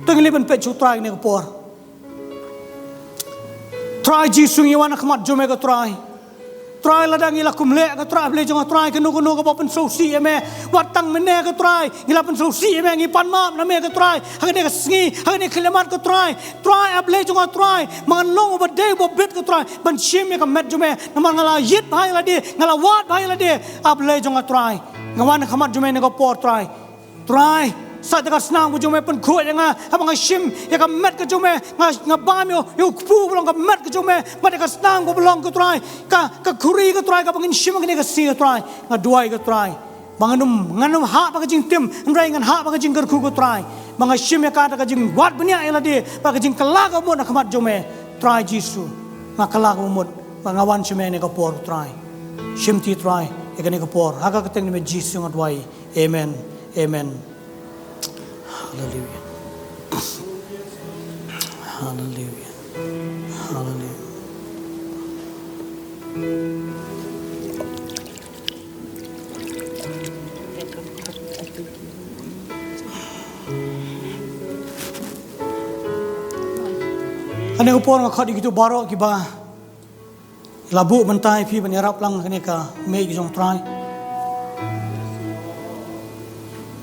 to ngin leit ban peit sha u Trai kane ka por. Trai Jisu, ngi wan ha khmat jong me ko Trai. Trai, lada ngi la kum leh ko Trai, A Blei jong nga Trai, kano kano kaba pynsngewsih ïa me, wat tang mynne ko Trai, ngi la pynsngewsih ïa me, ngi pan map na me ko Trai, ha kane ka sngi, ha kane ka khyllipmat ko Trai. Trai, A Blei jong nga Trai, ba ngan long uba dei uba bit ko Trai, ban shim ïa ka met jong me, namar nga la ïit bha ïa lade, nga la wad bha ïa lade, A Blei jong nga Trai. Nga wan ha khmat jong me kane ka por Trai. Trai, sa da ka snam ka jong me pynkhuid ïa nga, haba nga shim ïa ka met ka jong me, nga, nga bam ïa u, ïa u kpu ba long ka met ka jong me, bad ïa ka snam kaba long ko Trai, ka, ka khuri ko Trai, kaba ngin shim ha kane ka sngi ko Trai, nga duwai ko Trai. Ba ngan ym, ngan ym hap ha ka jingtim, hynrei ngan hap ha ka jingkyrkhu ko Trai. Ba nga shim ïa ka da ka jingwad bniah ïa lade, bad ka jingkylla kaba mut ha khmat jong me, Trai Jisu. Nga kylla kaba mut, ba nga wan sha me ha kane ka por Trai. Shimti Trai, ïa kane ka por, ha ka kyrteng jong me Jisu nga duwai. Amen. Amen. Haleluya. Haleluya. Haleluya. Ha kane ka por nga khot ïa kito baroh kiba la buh bynta ïa phi ban ïarap lang ha kane ka mih ka jong u Trai.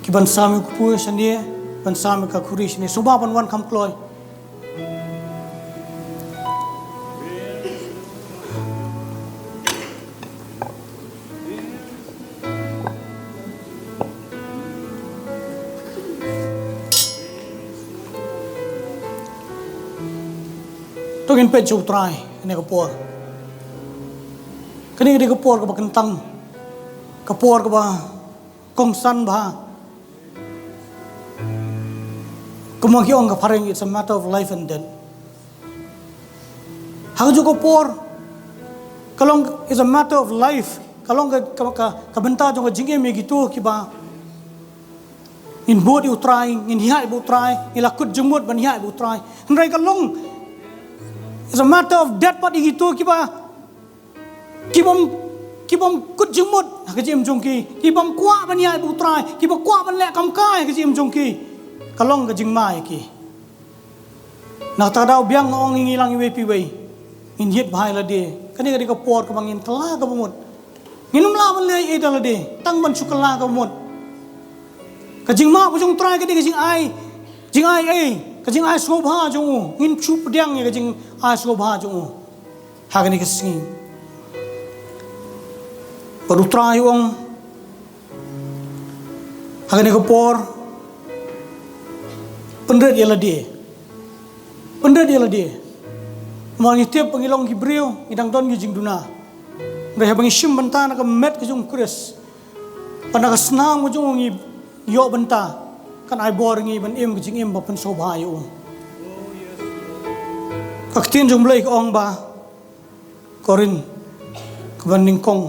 Ki ban sam ïa u kpu shane, ban sam ïa ka khuri shane. Sngewbha ban wan kham kloi. To ngin peit sha u Trai ha kane ka por. Kane ka dei ka por kaba kyntang, ka por kaba kongsan bha. Kumba ki ong ka phareng, it's a matter of life and death. Ha kajuh ka por ka long, it's a matter of life. Ka long ka, ka, ka, ka bynta jong ka jingim ïa kito kiba ngin bud ïa u Trai, ngin ïaid bad u Trai, ngin la kut jingmut ban ïaid bad u Trai. Hynrei ka long, it's a matter of death pat ïa kito kiba, ki bym, ki bym kut jingmut ha ka jingim jong ki, ki bym kwah ban ïaid bad u Trai, kiba kwah ban leh kam kai ha ka jingim jong ki. Ka long ka jingma ïa ki. Na kata ka daw biang nga ong ïa ngi lang iwei pa iwei, ngin ïit bha ïa lade. Kane ka dei ka por kaba ngin kylla kaba mut. Ngin ym lah ban leh ei ei da lade, tang ban shu kylla kaba mut. Ka jingmap ka jong u Trai ka dei ka jingai, jingai ei, ka jingai sngewbha jong u. Ngin shu pdiang ïa ka jingai sngewbha jong u ha kane ka sngi. Bad u Trai u ong ha kane ka por, pynrit ïa lade. Pynrit ïa lade. Namar ngi tip ba ngi long ki briew, ngi dang don ki jingduna. Hynrei haba ngi shim bynta na ka met ka jong u Khrist, bad na ka snam ka jong u ngi ïoh bynta, kan ai bor ïa ngi ban im ka jingim ba pynsngewbha ïa u. Ka ktien jong u Blei ka ong ba, Korinth kaba nyngkong,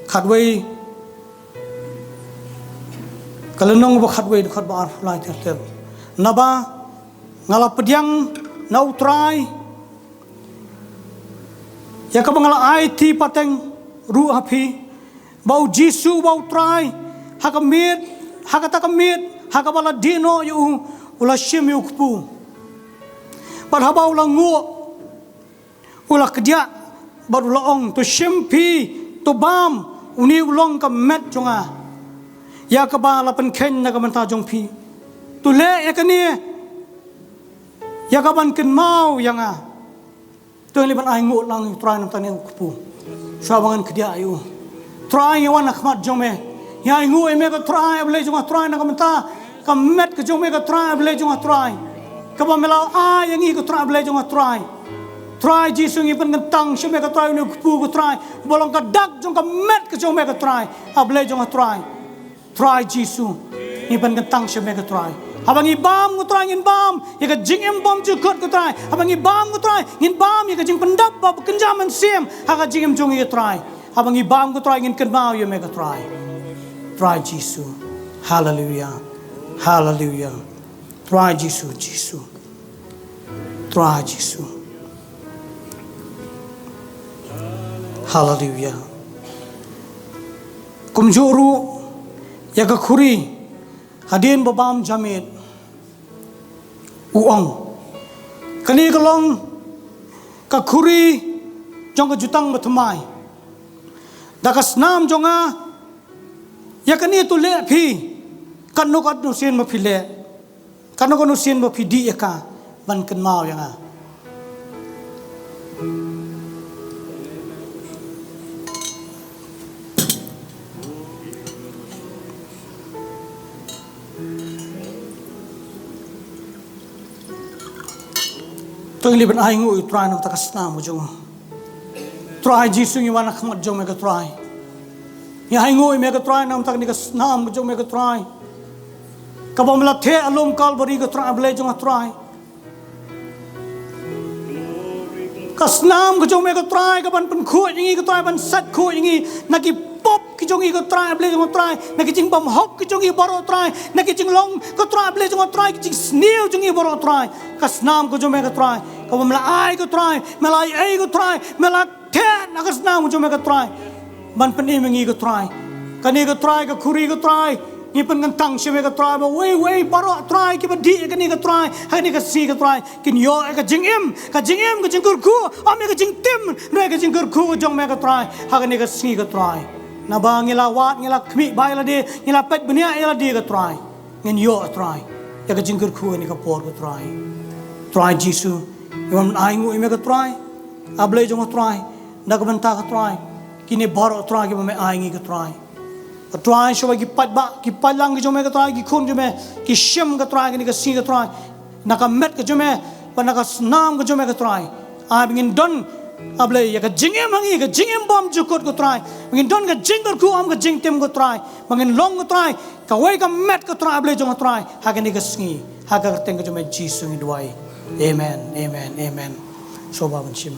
khatwei, ka lynnong ba khatwei, dkhot ba arphew lai ter ter. Naba nga la pdiang na u Trai, ïa kaba nga la aiti pateng ruh ha phi, ba u Jisu uba u Trai, ha ka miet, ha kata ka miet ha kaba la dih noh ïa u, u la shim ïa u kpu. Bad haba u la nguh, u la kdiah bad u la ong, to shim phi, to bam, une u long ka met jong nga, ïa kaba la pynkheiñ na ka bynta jong phi. To leh ïa kane ïa ka ban kynmaw ïa nga. To ngin leit ban ainguh lang ïa u Trai na bynta une u kpu, shuwa ba ngan kdiah ïa u. Trai, ngi wan ha khmat jong me. Ngi ainguh ïa me ko Trai, A Blei jong nga Trai, na ka bynta ka met ka jong me ko Trai, A Blei jong nga Trai, kaba me la ai ïa ngi ko Trai, A Blei jong nga Trai. Trai Jisu, ngi pynkyntang sha me ko Trai, une u kpu ko Trai, uba long ka dak jong ka met ka jong me ko Trai, A Blei jong nga Trai. Trai Jisu, ngi pynkyntang sha me ko Trai. Haba ngi bam ko Trai, ngin bam ïa ka jingim bymjukut ko Trai. Haba ngi bam ko Trai, ngin bam ïa ka jingpyndap ba kynja mynsiem ha ka jingim jong ngi ko Trai. Haba ngi bam ko Trai, ngin kynmaw ïa me ko Trai. Trai Jisu. Haleluya. Haleluya. Trai Jisu, Jisu. Trai Jisu. Haleluia. Kumjuh ruh ïa ka khuri, hadien ba bam jamein, u ong, kane ka long ka khuri jong ka jutang bathymmai. Da ka snam jong nga, ïa kane to leh phi, katno katno sien ba phi leh, katno katno sien ba phi dih ïa ka, ban kynmaw ïa nga. To ngi leit ban ainguh ïa u Trai namar ka snam ka jong u. Trai Jisu, ngi wan ha khmat jong me ko Trai. Ngi ainguh ïa me ko Trai namar kane ka snam ka jong me ko Trai, kaba me la theh ha lum Kalbari ko Trai, Blei jong nga Trai. Ka snam ka jong me ko Trai, kaban pynkhuid ïa ngi ko Trai, ban sait khuid ïa ngi na ki pop ki jong ngi ko Trai, Blei jong nga Trai, na ki jingbymhok ki jong ngi baroh Trai, na ki jinglong ko Trai, Blei jong nga Trai, ki jingsniew jong ngi baroh Trai. Ka snam ka jong me ko Trai, kaba me la ai ko Trai, me la ai ko Trai, me la theh na ka snam ka jong me ko Trai, ban pynim ïa ngi ko Trai. Kane ko Trai, ka khuri ko Trai, ngi pynkyntang sha me ko Trai, ba uwei uwei baroh Trai kiba dih ïa kane ko Trai, ha kane ka sngi ko Trai, kin ïoh ïa ka jingim, ka jingim, ka jingkyrkhu, ym ïa ka jingtim, hynrei ka jingkyrkhu ka jong me ko Trai, ha kane ka sngi ko Trai. Naba ngi la wad, ngi la khmih bha ïa lade, ngi la peit bniah ïa lade ko Trai. Ngin ïoh Trai ïa ka jingkyrkhu ha kane ka por ko Trai. Trai Jisu, ngi wan ainguh ïa me ko Trai, A Blei jong nga Trai, na ka bynta ko Trai, kine baroh Trai kiba me ai ngi ko Trai. Ko Trai, shuwa ki paidbah, ki paidlang ki jong me ko Trai, ki khun jong me, ki shim ko Trai, kane ka sngi ko Trai, na ka met ka jong me, bad na ka snam ka jong me ko Trai. Ai ba ngin don, A Blei, ïa ka jingim ha ngi, ka jingim bymjukut ko Trai. Ba ngin don ka jingkyrkhu, ym ka jingtim ko Trai. Ba ngin long ko Trai kawei ka met ko Trai, A Blei jong nga Trai, ha kane ka sngi, ha ka kyrteng ka jong me Jisu ngi duwai. Amen, amen, amen. Sngewbha ban shim.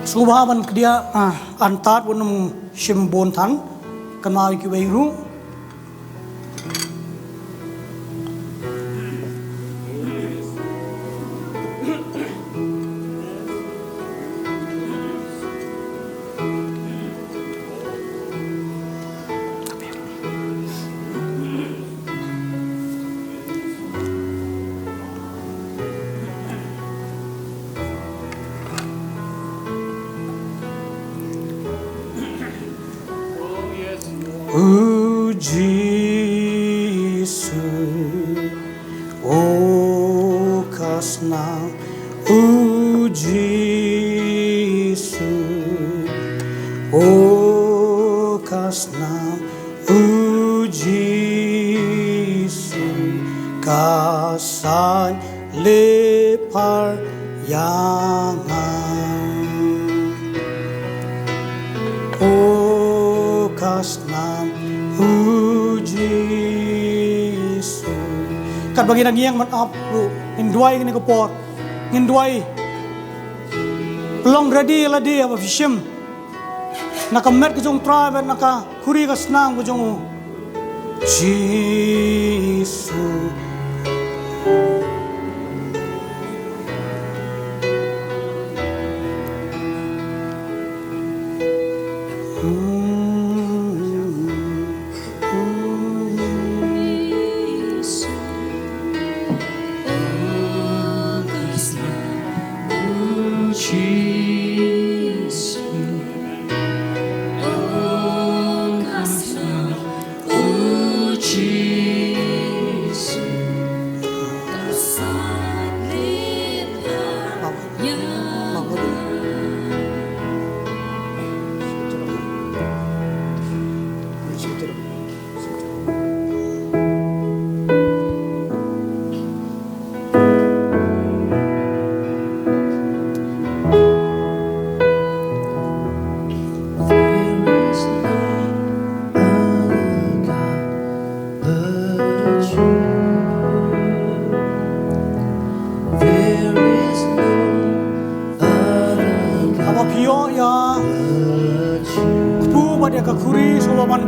Sngewbha ban kdiah, ah, antad, wat nym shim bun than, kynmaw ïa kiwei ruh. O Jisu, o ka snam, o Jisu, o ka snam, o Jisu, ka sait lypa ïa nga. O ka snam, o Jisu. Katba ngi dang ïeng ban ap ruh, ngin duwai kane ka por. Ngin duwai. Long ready ïa lade haba phi shim. Na ka met ka jong u Trai bad na ka khuri ka snam ka jong u. Jisu.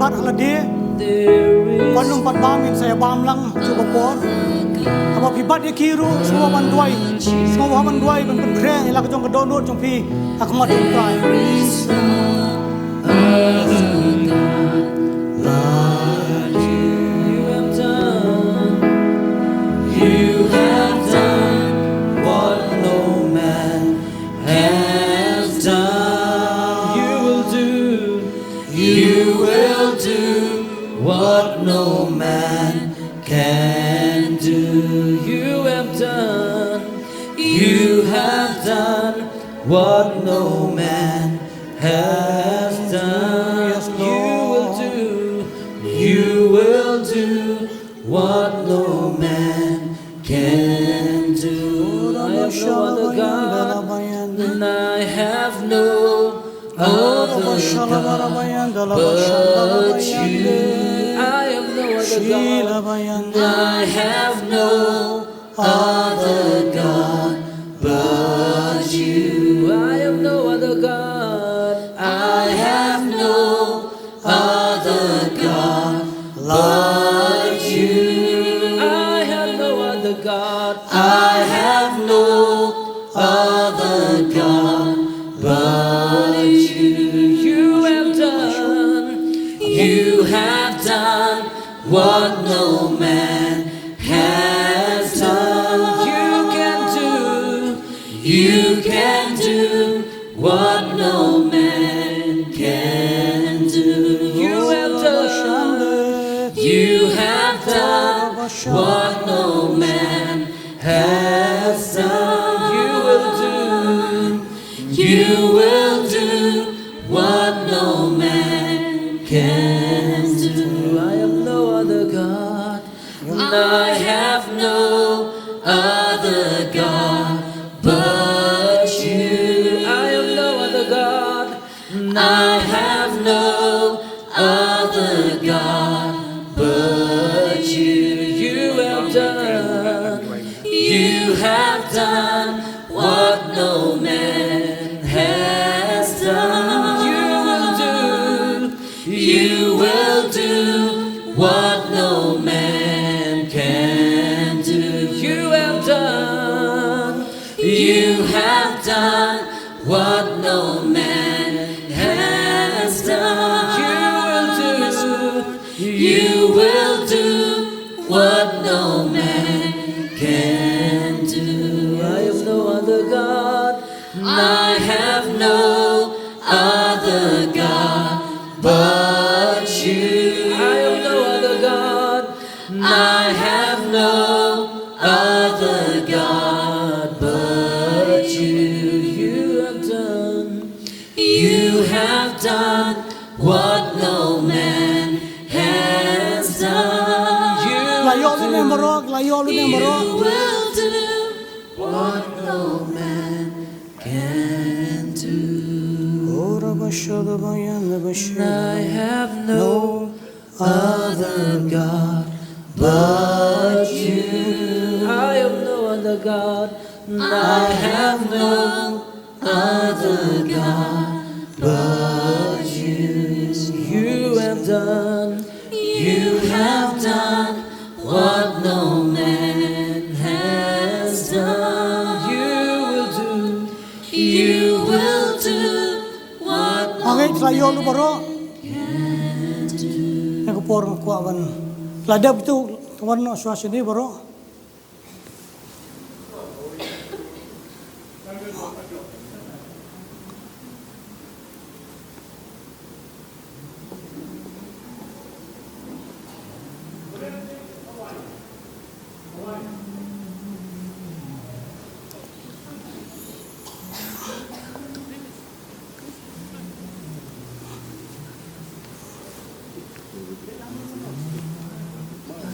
Pat ha lade, pat nym pat bam, ngin sa ïa bam lang shuwa ka por. Haba phi bat ïa ki ruh, sngewbha ban duwai, sngewbha ban duwai ban pynkhreh ïa la ka jong ka dohnud jong phi ha khmat jong U Trai. You have done what no man has done. You will do, you will do what no man can do. You have done, you have done what no man has done. Yes, you will Lord. Do, you will do what no man can do. I have no other God, and I have no other God but you. I have no other God, and I have no other God but you. I have no other God, I have no other God but you. I have no other God, I have no other God but you. You have done, you have done what no man has done. You can do, you can do what no man can do. You have done, you have done what no man has done. You will do, you will do what no man can do. I have no other God, and I have no other God but you. I have no other God, and I have no other God but you. You have done, you have done what no man has done. You will do, you will do what no man can do. You have done, you have done what no man has done. You will do, you will do what no man can do. I have no other God, I have no other God but you. I have no other God, I have no other God but you. You have done, you have done what no man has done. La ïoh lyngngoh baroh, la ïoh lyngngoh baroh. You will do what no man can do. And I have no other God but you. I have no other God, and I have no other God but you. You have done, you have done what no man has done. You will do, you will do what no man can do. Nga ngeit la ïoh lyngngoh baroh. Ha ka por nga kwah ban la dep tu, wan noh shuwa shane baroh.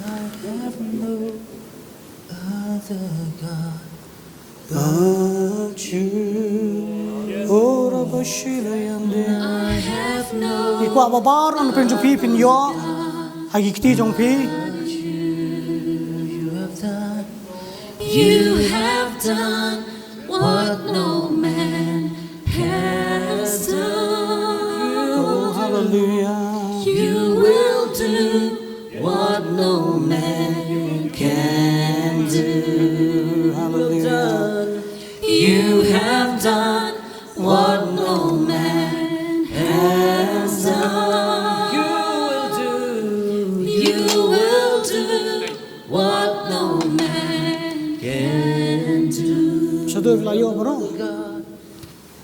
I have no other God but you. Ora bashila yande. I kwah ba baroh na pyrshah jong phi phin ïoh ha ki kti jong phi. You have done, you have done what no man has done. Oh, hallelujah. You Hallelujah. You have done what no man has done. You will do. You will do what no man can do. Sha dei la ïoh baroh.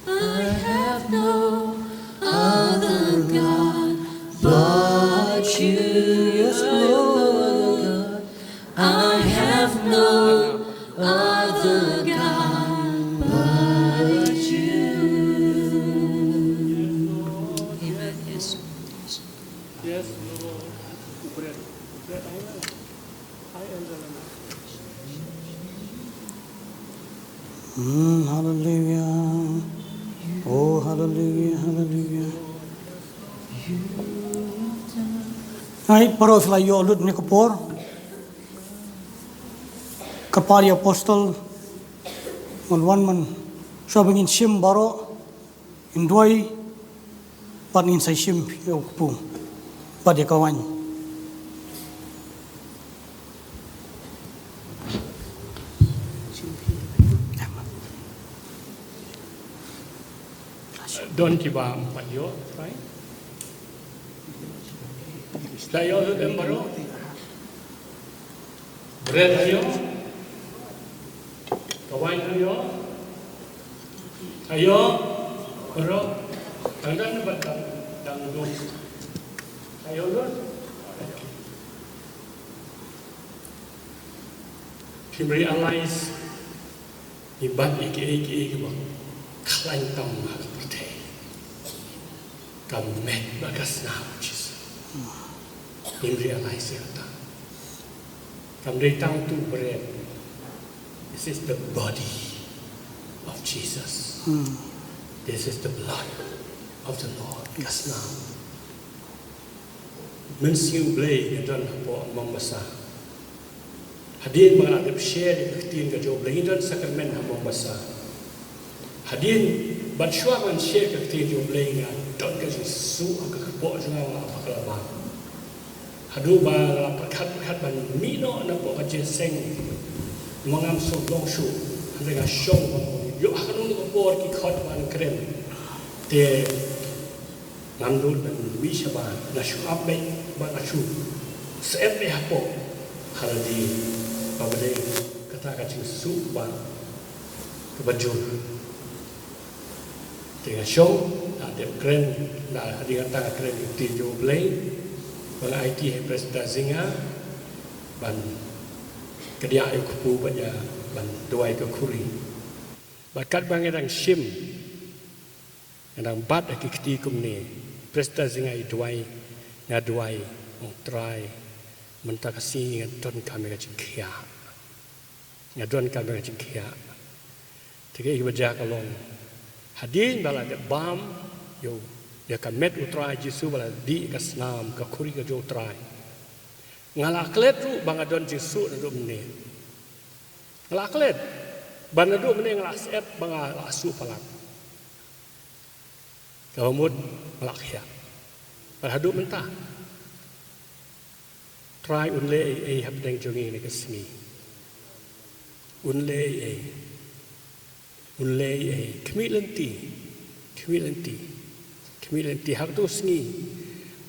I have no other God but you. Yes, Lord. I have no other God but you. Amen. Yes. Yes, Lord. Bread. Bread. I am the Lamb. Mm, hallelujah. Oh, hallelujah, hallelujah. Ai, baroh shu la ïoh lut ne ka por. Ka por ïa apostol. Wan wan man. Shuwa ba ngin shim baroh. Ngin duwai, bad ngin sa shim ïa u kpu, bad ïa ka waiñ. Don kiba ym pat ïoh, right? Sa ïoh lut em baroh. Bret ayo. Ka waiñ ayo. Ayo. Bro. Dang dang ba dang dang dong. Ayo lo. Phim realize. Ngi bat ïa kiei kiei kiba khlaiñ tam ha ka pyrthei. Ka met bad ka snam u Jisu. Ngim realize ïa kata. Kam dei tang tu bret. This is the body of Jesus. This is the blood of the Lord. Ka snam. Mynsngi U Blei ka don hapoh Mombasa. Hadien ba nga la dep share ïa ka ktien ka jong U Blei, ngi don sakramen ha Mombasa. Hadien ban shuwa ban share ïa ka ktien jong U Blei nga don ka jingsuk ha ka kpoh jong nga, nga bakla bha. Haduh ba nga la pyrkhat pyrkhat ban mih noh napoh ka jingïaseng. Ma ngam sngewlong shuh. Hynrei nga shong ban ïoh ha kano kano ka por ki khot ban kren. Te ngam nud ban mih shabar, nga shu ap beit bad nga shu syep beit hapoh. Ha lade ba dei kata ka jingsuk ba kaba jur. Te nga shong, nga dep kren, nga hadien kata nga kren ïa ka ktien jong U Blei. Ba nga aiti ha Prester Zinga ban kdiah ïa u kpu bad ïa ban duwai ka khuri. Bad katba nga dang shim, nga dang bat ha ki kti kumne. Prester Zinga i duwai, nga duwai, ong Trai, mynta ka sngi nga donkam ïa ka jingkhiah. Nga donkam ïa ka jingkhiah. Te kaei kaba jia ka long, hadien ba la dep bam ïa u, ïa ka met U Trai Jisu, ba la dih ïa ka snam, ka khuri ka jong U Trai, nga la klet ruh ba nga don jingsuk naduh mynne. Nga la klet ba naduh mynne nga la syep ba nga la suk palat. Kaba mut nga la khiah. Bad haduh mynta Trai un leh ei ei hapdeng jong ngi ha kane ka sngi. Un leh ei ei. Un leh ei ei. Khmih lynti. Khmih lynti. Khmih lynti ha kato ka sngi.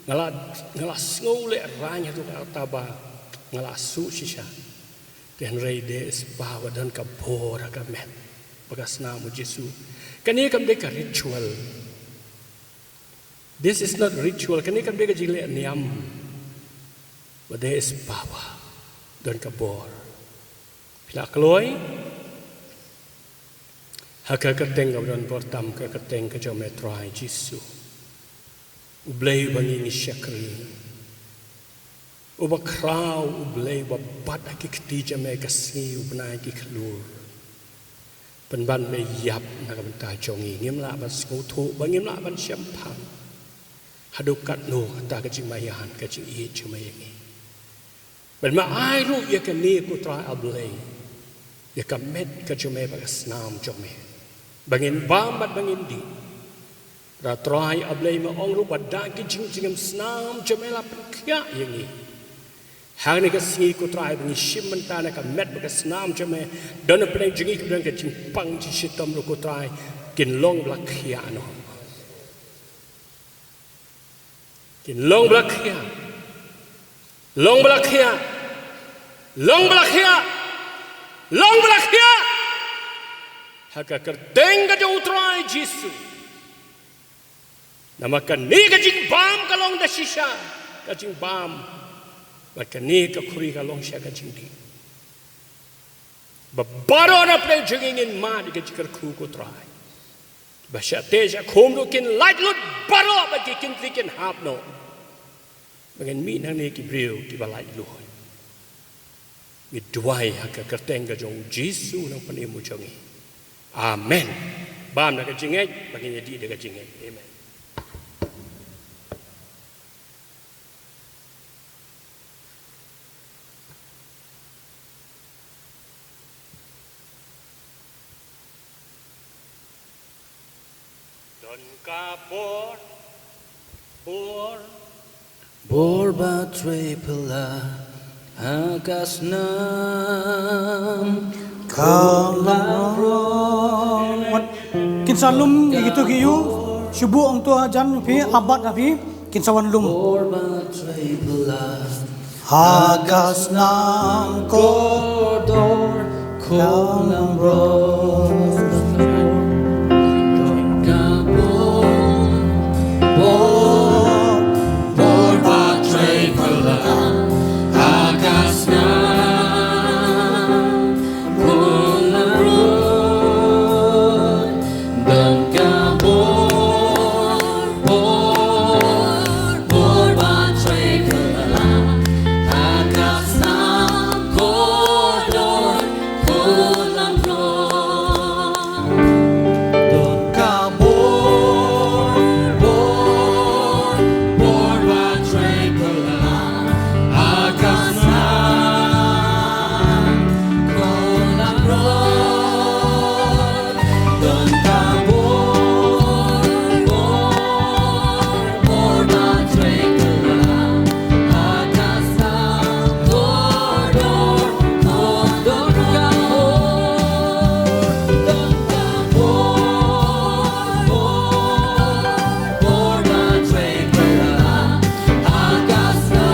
Nga la, nga la sngew lehraiñ haduh katta ba nga la suk shisha. Te hynrei dei shisha ba don ka bor ha ka met bad ka snam U Jisu. Kane kam dei ka ritual. This is not ritual. Kane kam dei ka jingleh niam. Ba dei shisha ba don ka bor. Phi la kloi ha ka kyrteng kaba don bor tam, ka kyrteng ka jong me Trai Jisu. U Blei ba ngi ngi shakri. Uba khraw, U Blei uba bat ha ki kti jong me ha ka sngi, u bnai ki khlur. Pynban me ïap na ka bynta jong ngi, ngim lah ban sngewthuh, ba ngim lah ban shemphang. Haduh katno kata ka jingmaïan, ka jingïeit jong me ïa ngi. Bad me ai ruh ïa kane ko Trai A Blei, ïa ka met ka jong me bad ka snam jong me, ba ngin bam bad ba ngin dih. Bad Trai A Blei, me ong ruh ba da ki jingjngem snam jong me la pynkhiah ïa ngi. Hangne ka sngi ko Trai ba ngi shim mynta na ka met bad ka snam jong me, don na pdeng jong ngi kiba don ka jingpang jingshitom ruh ko Trai, kin long ba la khiah noh. Kin long ba la khiah. Long ba la khiah. Long ba la khiah. Long ba la khiah. Ha ka kyrteng ka jong u Trai Jisu. Namar kane ka jingbam ka long da shisha ka jingbam. Bad kane ka khuri ka long shisha ka jingdih. Ba baroh na pdeng jong ngi ngin mad ïa ka jingkyrkhu ko Trai. Ba shatei shakhum ruh kin lait lut baroh bad ki kynthei kin hap noh. Ba ngin mih nangne ki briew kiba lait lut. Ngi duwai ha ka kyrteng ka jong u Jisu u nongpynim u jong ngi. Amen. Bam da ka jingngeit, ba ngin ïa dih da ka jingngeit. Amen. Don ka bor, bor, bor ba trei phylla ha ka snam Kong Lamrong. Kin sa lum ïa kito ki ïew, shu buh hangto hajan phi, abat ha phi. Kin sa wan lum. Ha ka snam kordor Kong Lamrong. Bor, bor ba trei phylla ha ka snam Kong Lamrong. Don ka bor, bor, bor ba trei phylla ha ka snam kordor Kong Lamrong. Don ka bor, bor, bor ba trei phylla ha ka snam Kong Lamrong. Don ka bor, bor, bor ba trei phylla ha ka snam kordor, kordor ka bor. Don ka bor, bor, bor ba trei phylla ha ka snam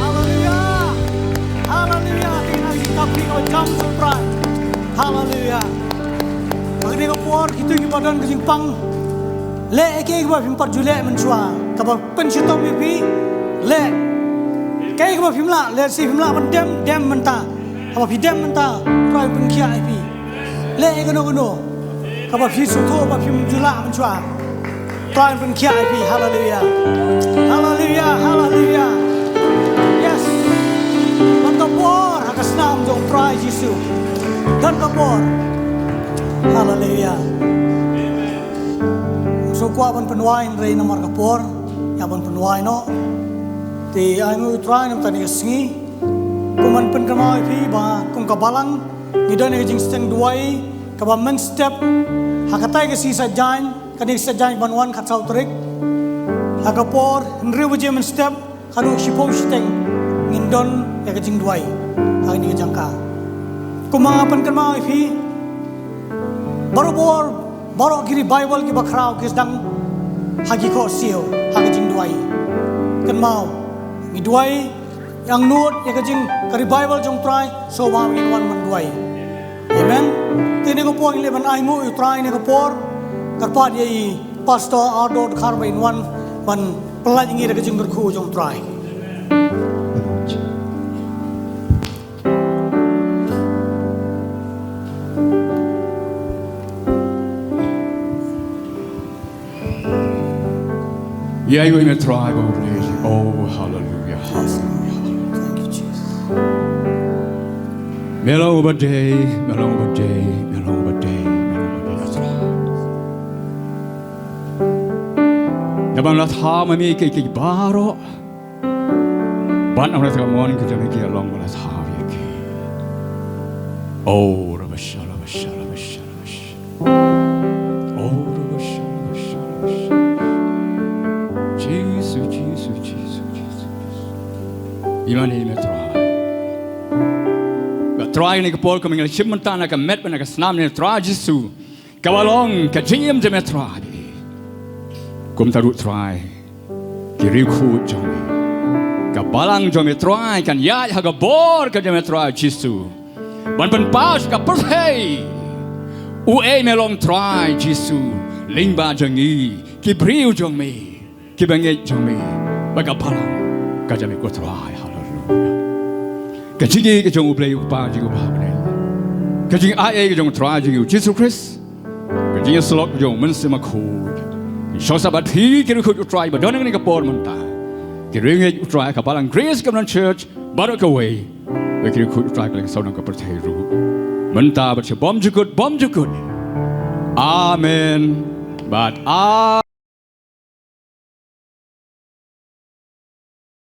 Haleluya. Haleluya. Ïa kane ka por kito kiba don ka jingpang, leh ïa kaei kaba phim pat ju leh mynshuwa kaba pynshitom ïa phi. Leh kaei kaba phim lah, lehse phim lah ban dem, dem mynta. Haba phi dem mynta, Trai un pynkhiah ïa phi. Leh ïa kano kano kaba phi sngewthuh ba phim ju lah mynshuwa, Trai un pynkhiah ïa phi. Haleluya. Haleluya. Haleluya. Yes. Don ka bor ha ka snam jong u Trai Jisu. Don ka bor. Haleluya. Sngewbha ban pynwai, hynrei namar ka por ïa ban pynwai noh. Te ai nguh ïa u Trai namar kane ka sngi. Kum ban pynkynmaw ïa phi ba kum ka balang ngi don ïa ka jingsteng duwai kaba mynstep ha katei ka sngi Saitjaiñ, kane ka Saitjaiñ ban wan khatsaw tarik. Ha ka por hynriew baje mynstep haduh shiphew shiteng ngin don ïa ka jingduwai ha kane ka jaka. Kumba nga pynkynmaw ïa phi, baroh bor, baroh ki revival kiba khraw ki sdang ha ki khohsiew ha ka jingduwai. Kynmaw, ngi duwai ïa ngnud ïa ka jing, ka revival jong u Trai, shuwa ba ngin wan ban duwai. Amen. Te kane ka por ngi leh ban ai nguh ïa u Trai, kane ka por kyrpad ïa i Pastor Ardor Dkhar ba in wan ban pyllait ïa ngi da ka jingkyrkhu jong u Trai. Ïa ïa me Trai ba u Blei. Oh, haleluya, haleluya. Thank you, Jesus. Me long uba dei, me long uba dei, me long uba dei, me long uba dei, Trai. Naba la thaw ma me ki ki baroh. Ban ong na thaw mon ki jong me ki long ba la thaw ïa ki. Oh, rabasha, rabasha, rabasha, rabasha. Oh, rabasha, rabasha, rabasha. Jisu, Jisu, Jisu, Jisu, Jisu. Ïa me ne me Trai. Ba Trai ne ka por ka me ngi la shim mynta na ka met ba na ka snam ne Trai Jisu. Kaba long ka jingim jong me Trai. Kumta ruh Trai. Ki riewkhuid jong me. Ka balang jong me Trai kan ïaid ha ka bor ka jong me Trai Jisu. Ban pynpaw sha ka pyrthei. Uei me long Trai Jisu. Lyngba jong ngi. Ki briew jong me. Ki bangeit jong me. Bad ka balang. Ka jong me ko Trai. Haleluya. Ka jingïeit ka jong U Blei U Kpa jong ngi uba ha bneng. Ka jingaiei ka jong U Trai jong ngi U Jisu Khrist. Ka jingïasyllok jong U Mynsiem Bakhuid. Ngi shong sah bad phi ki riewkhuid U Trai ba don ha kane ka por mynta. Ki riewngeit U Trai ka balang Grace Covenant Church baroh kawei. Bad ki riewkhuid U Trai ka lyngsawdong ka pyrthei ruh. Mynta bad sha bymjukut bymjukut. Amen. Bad a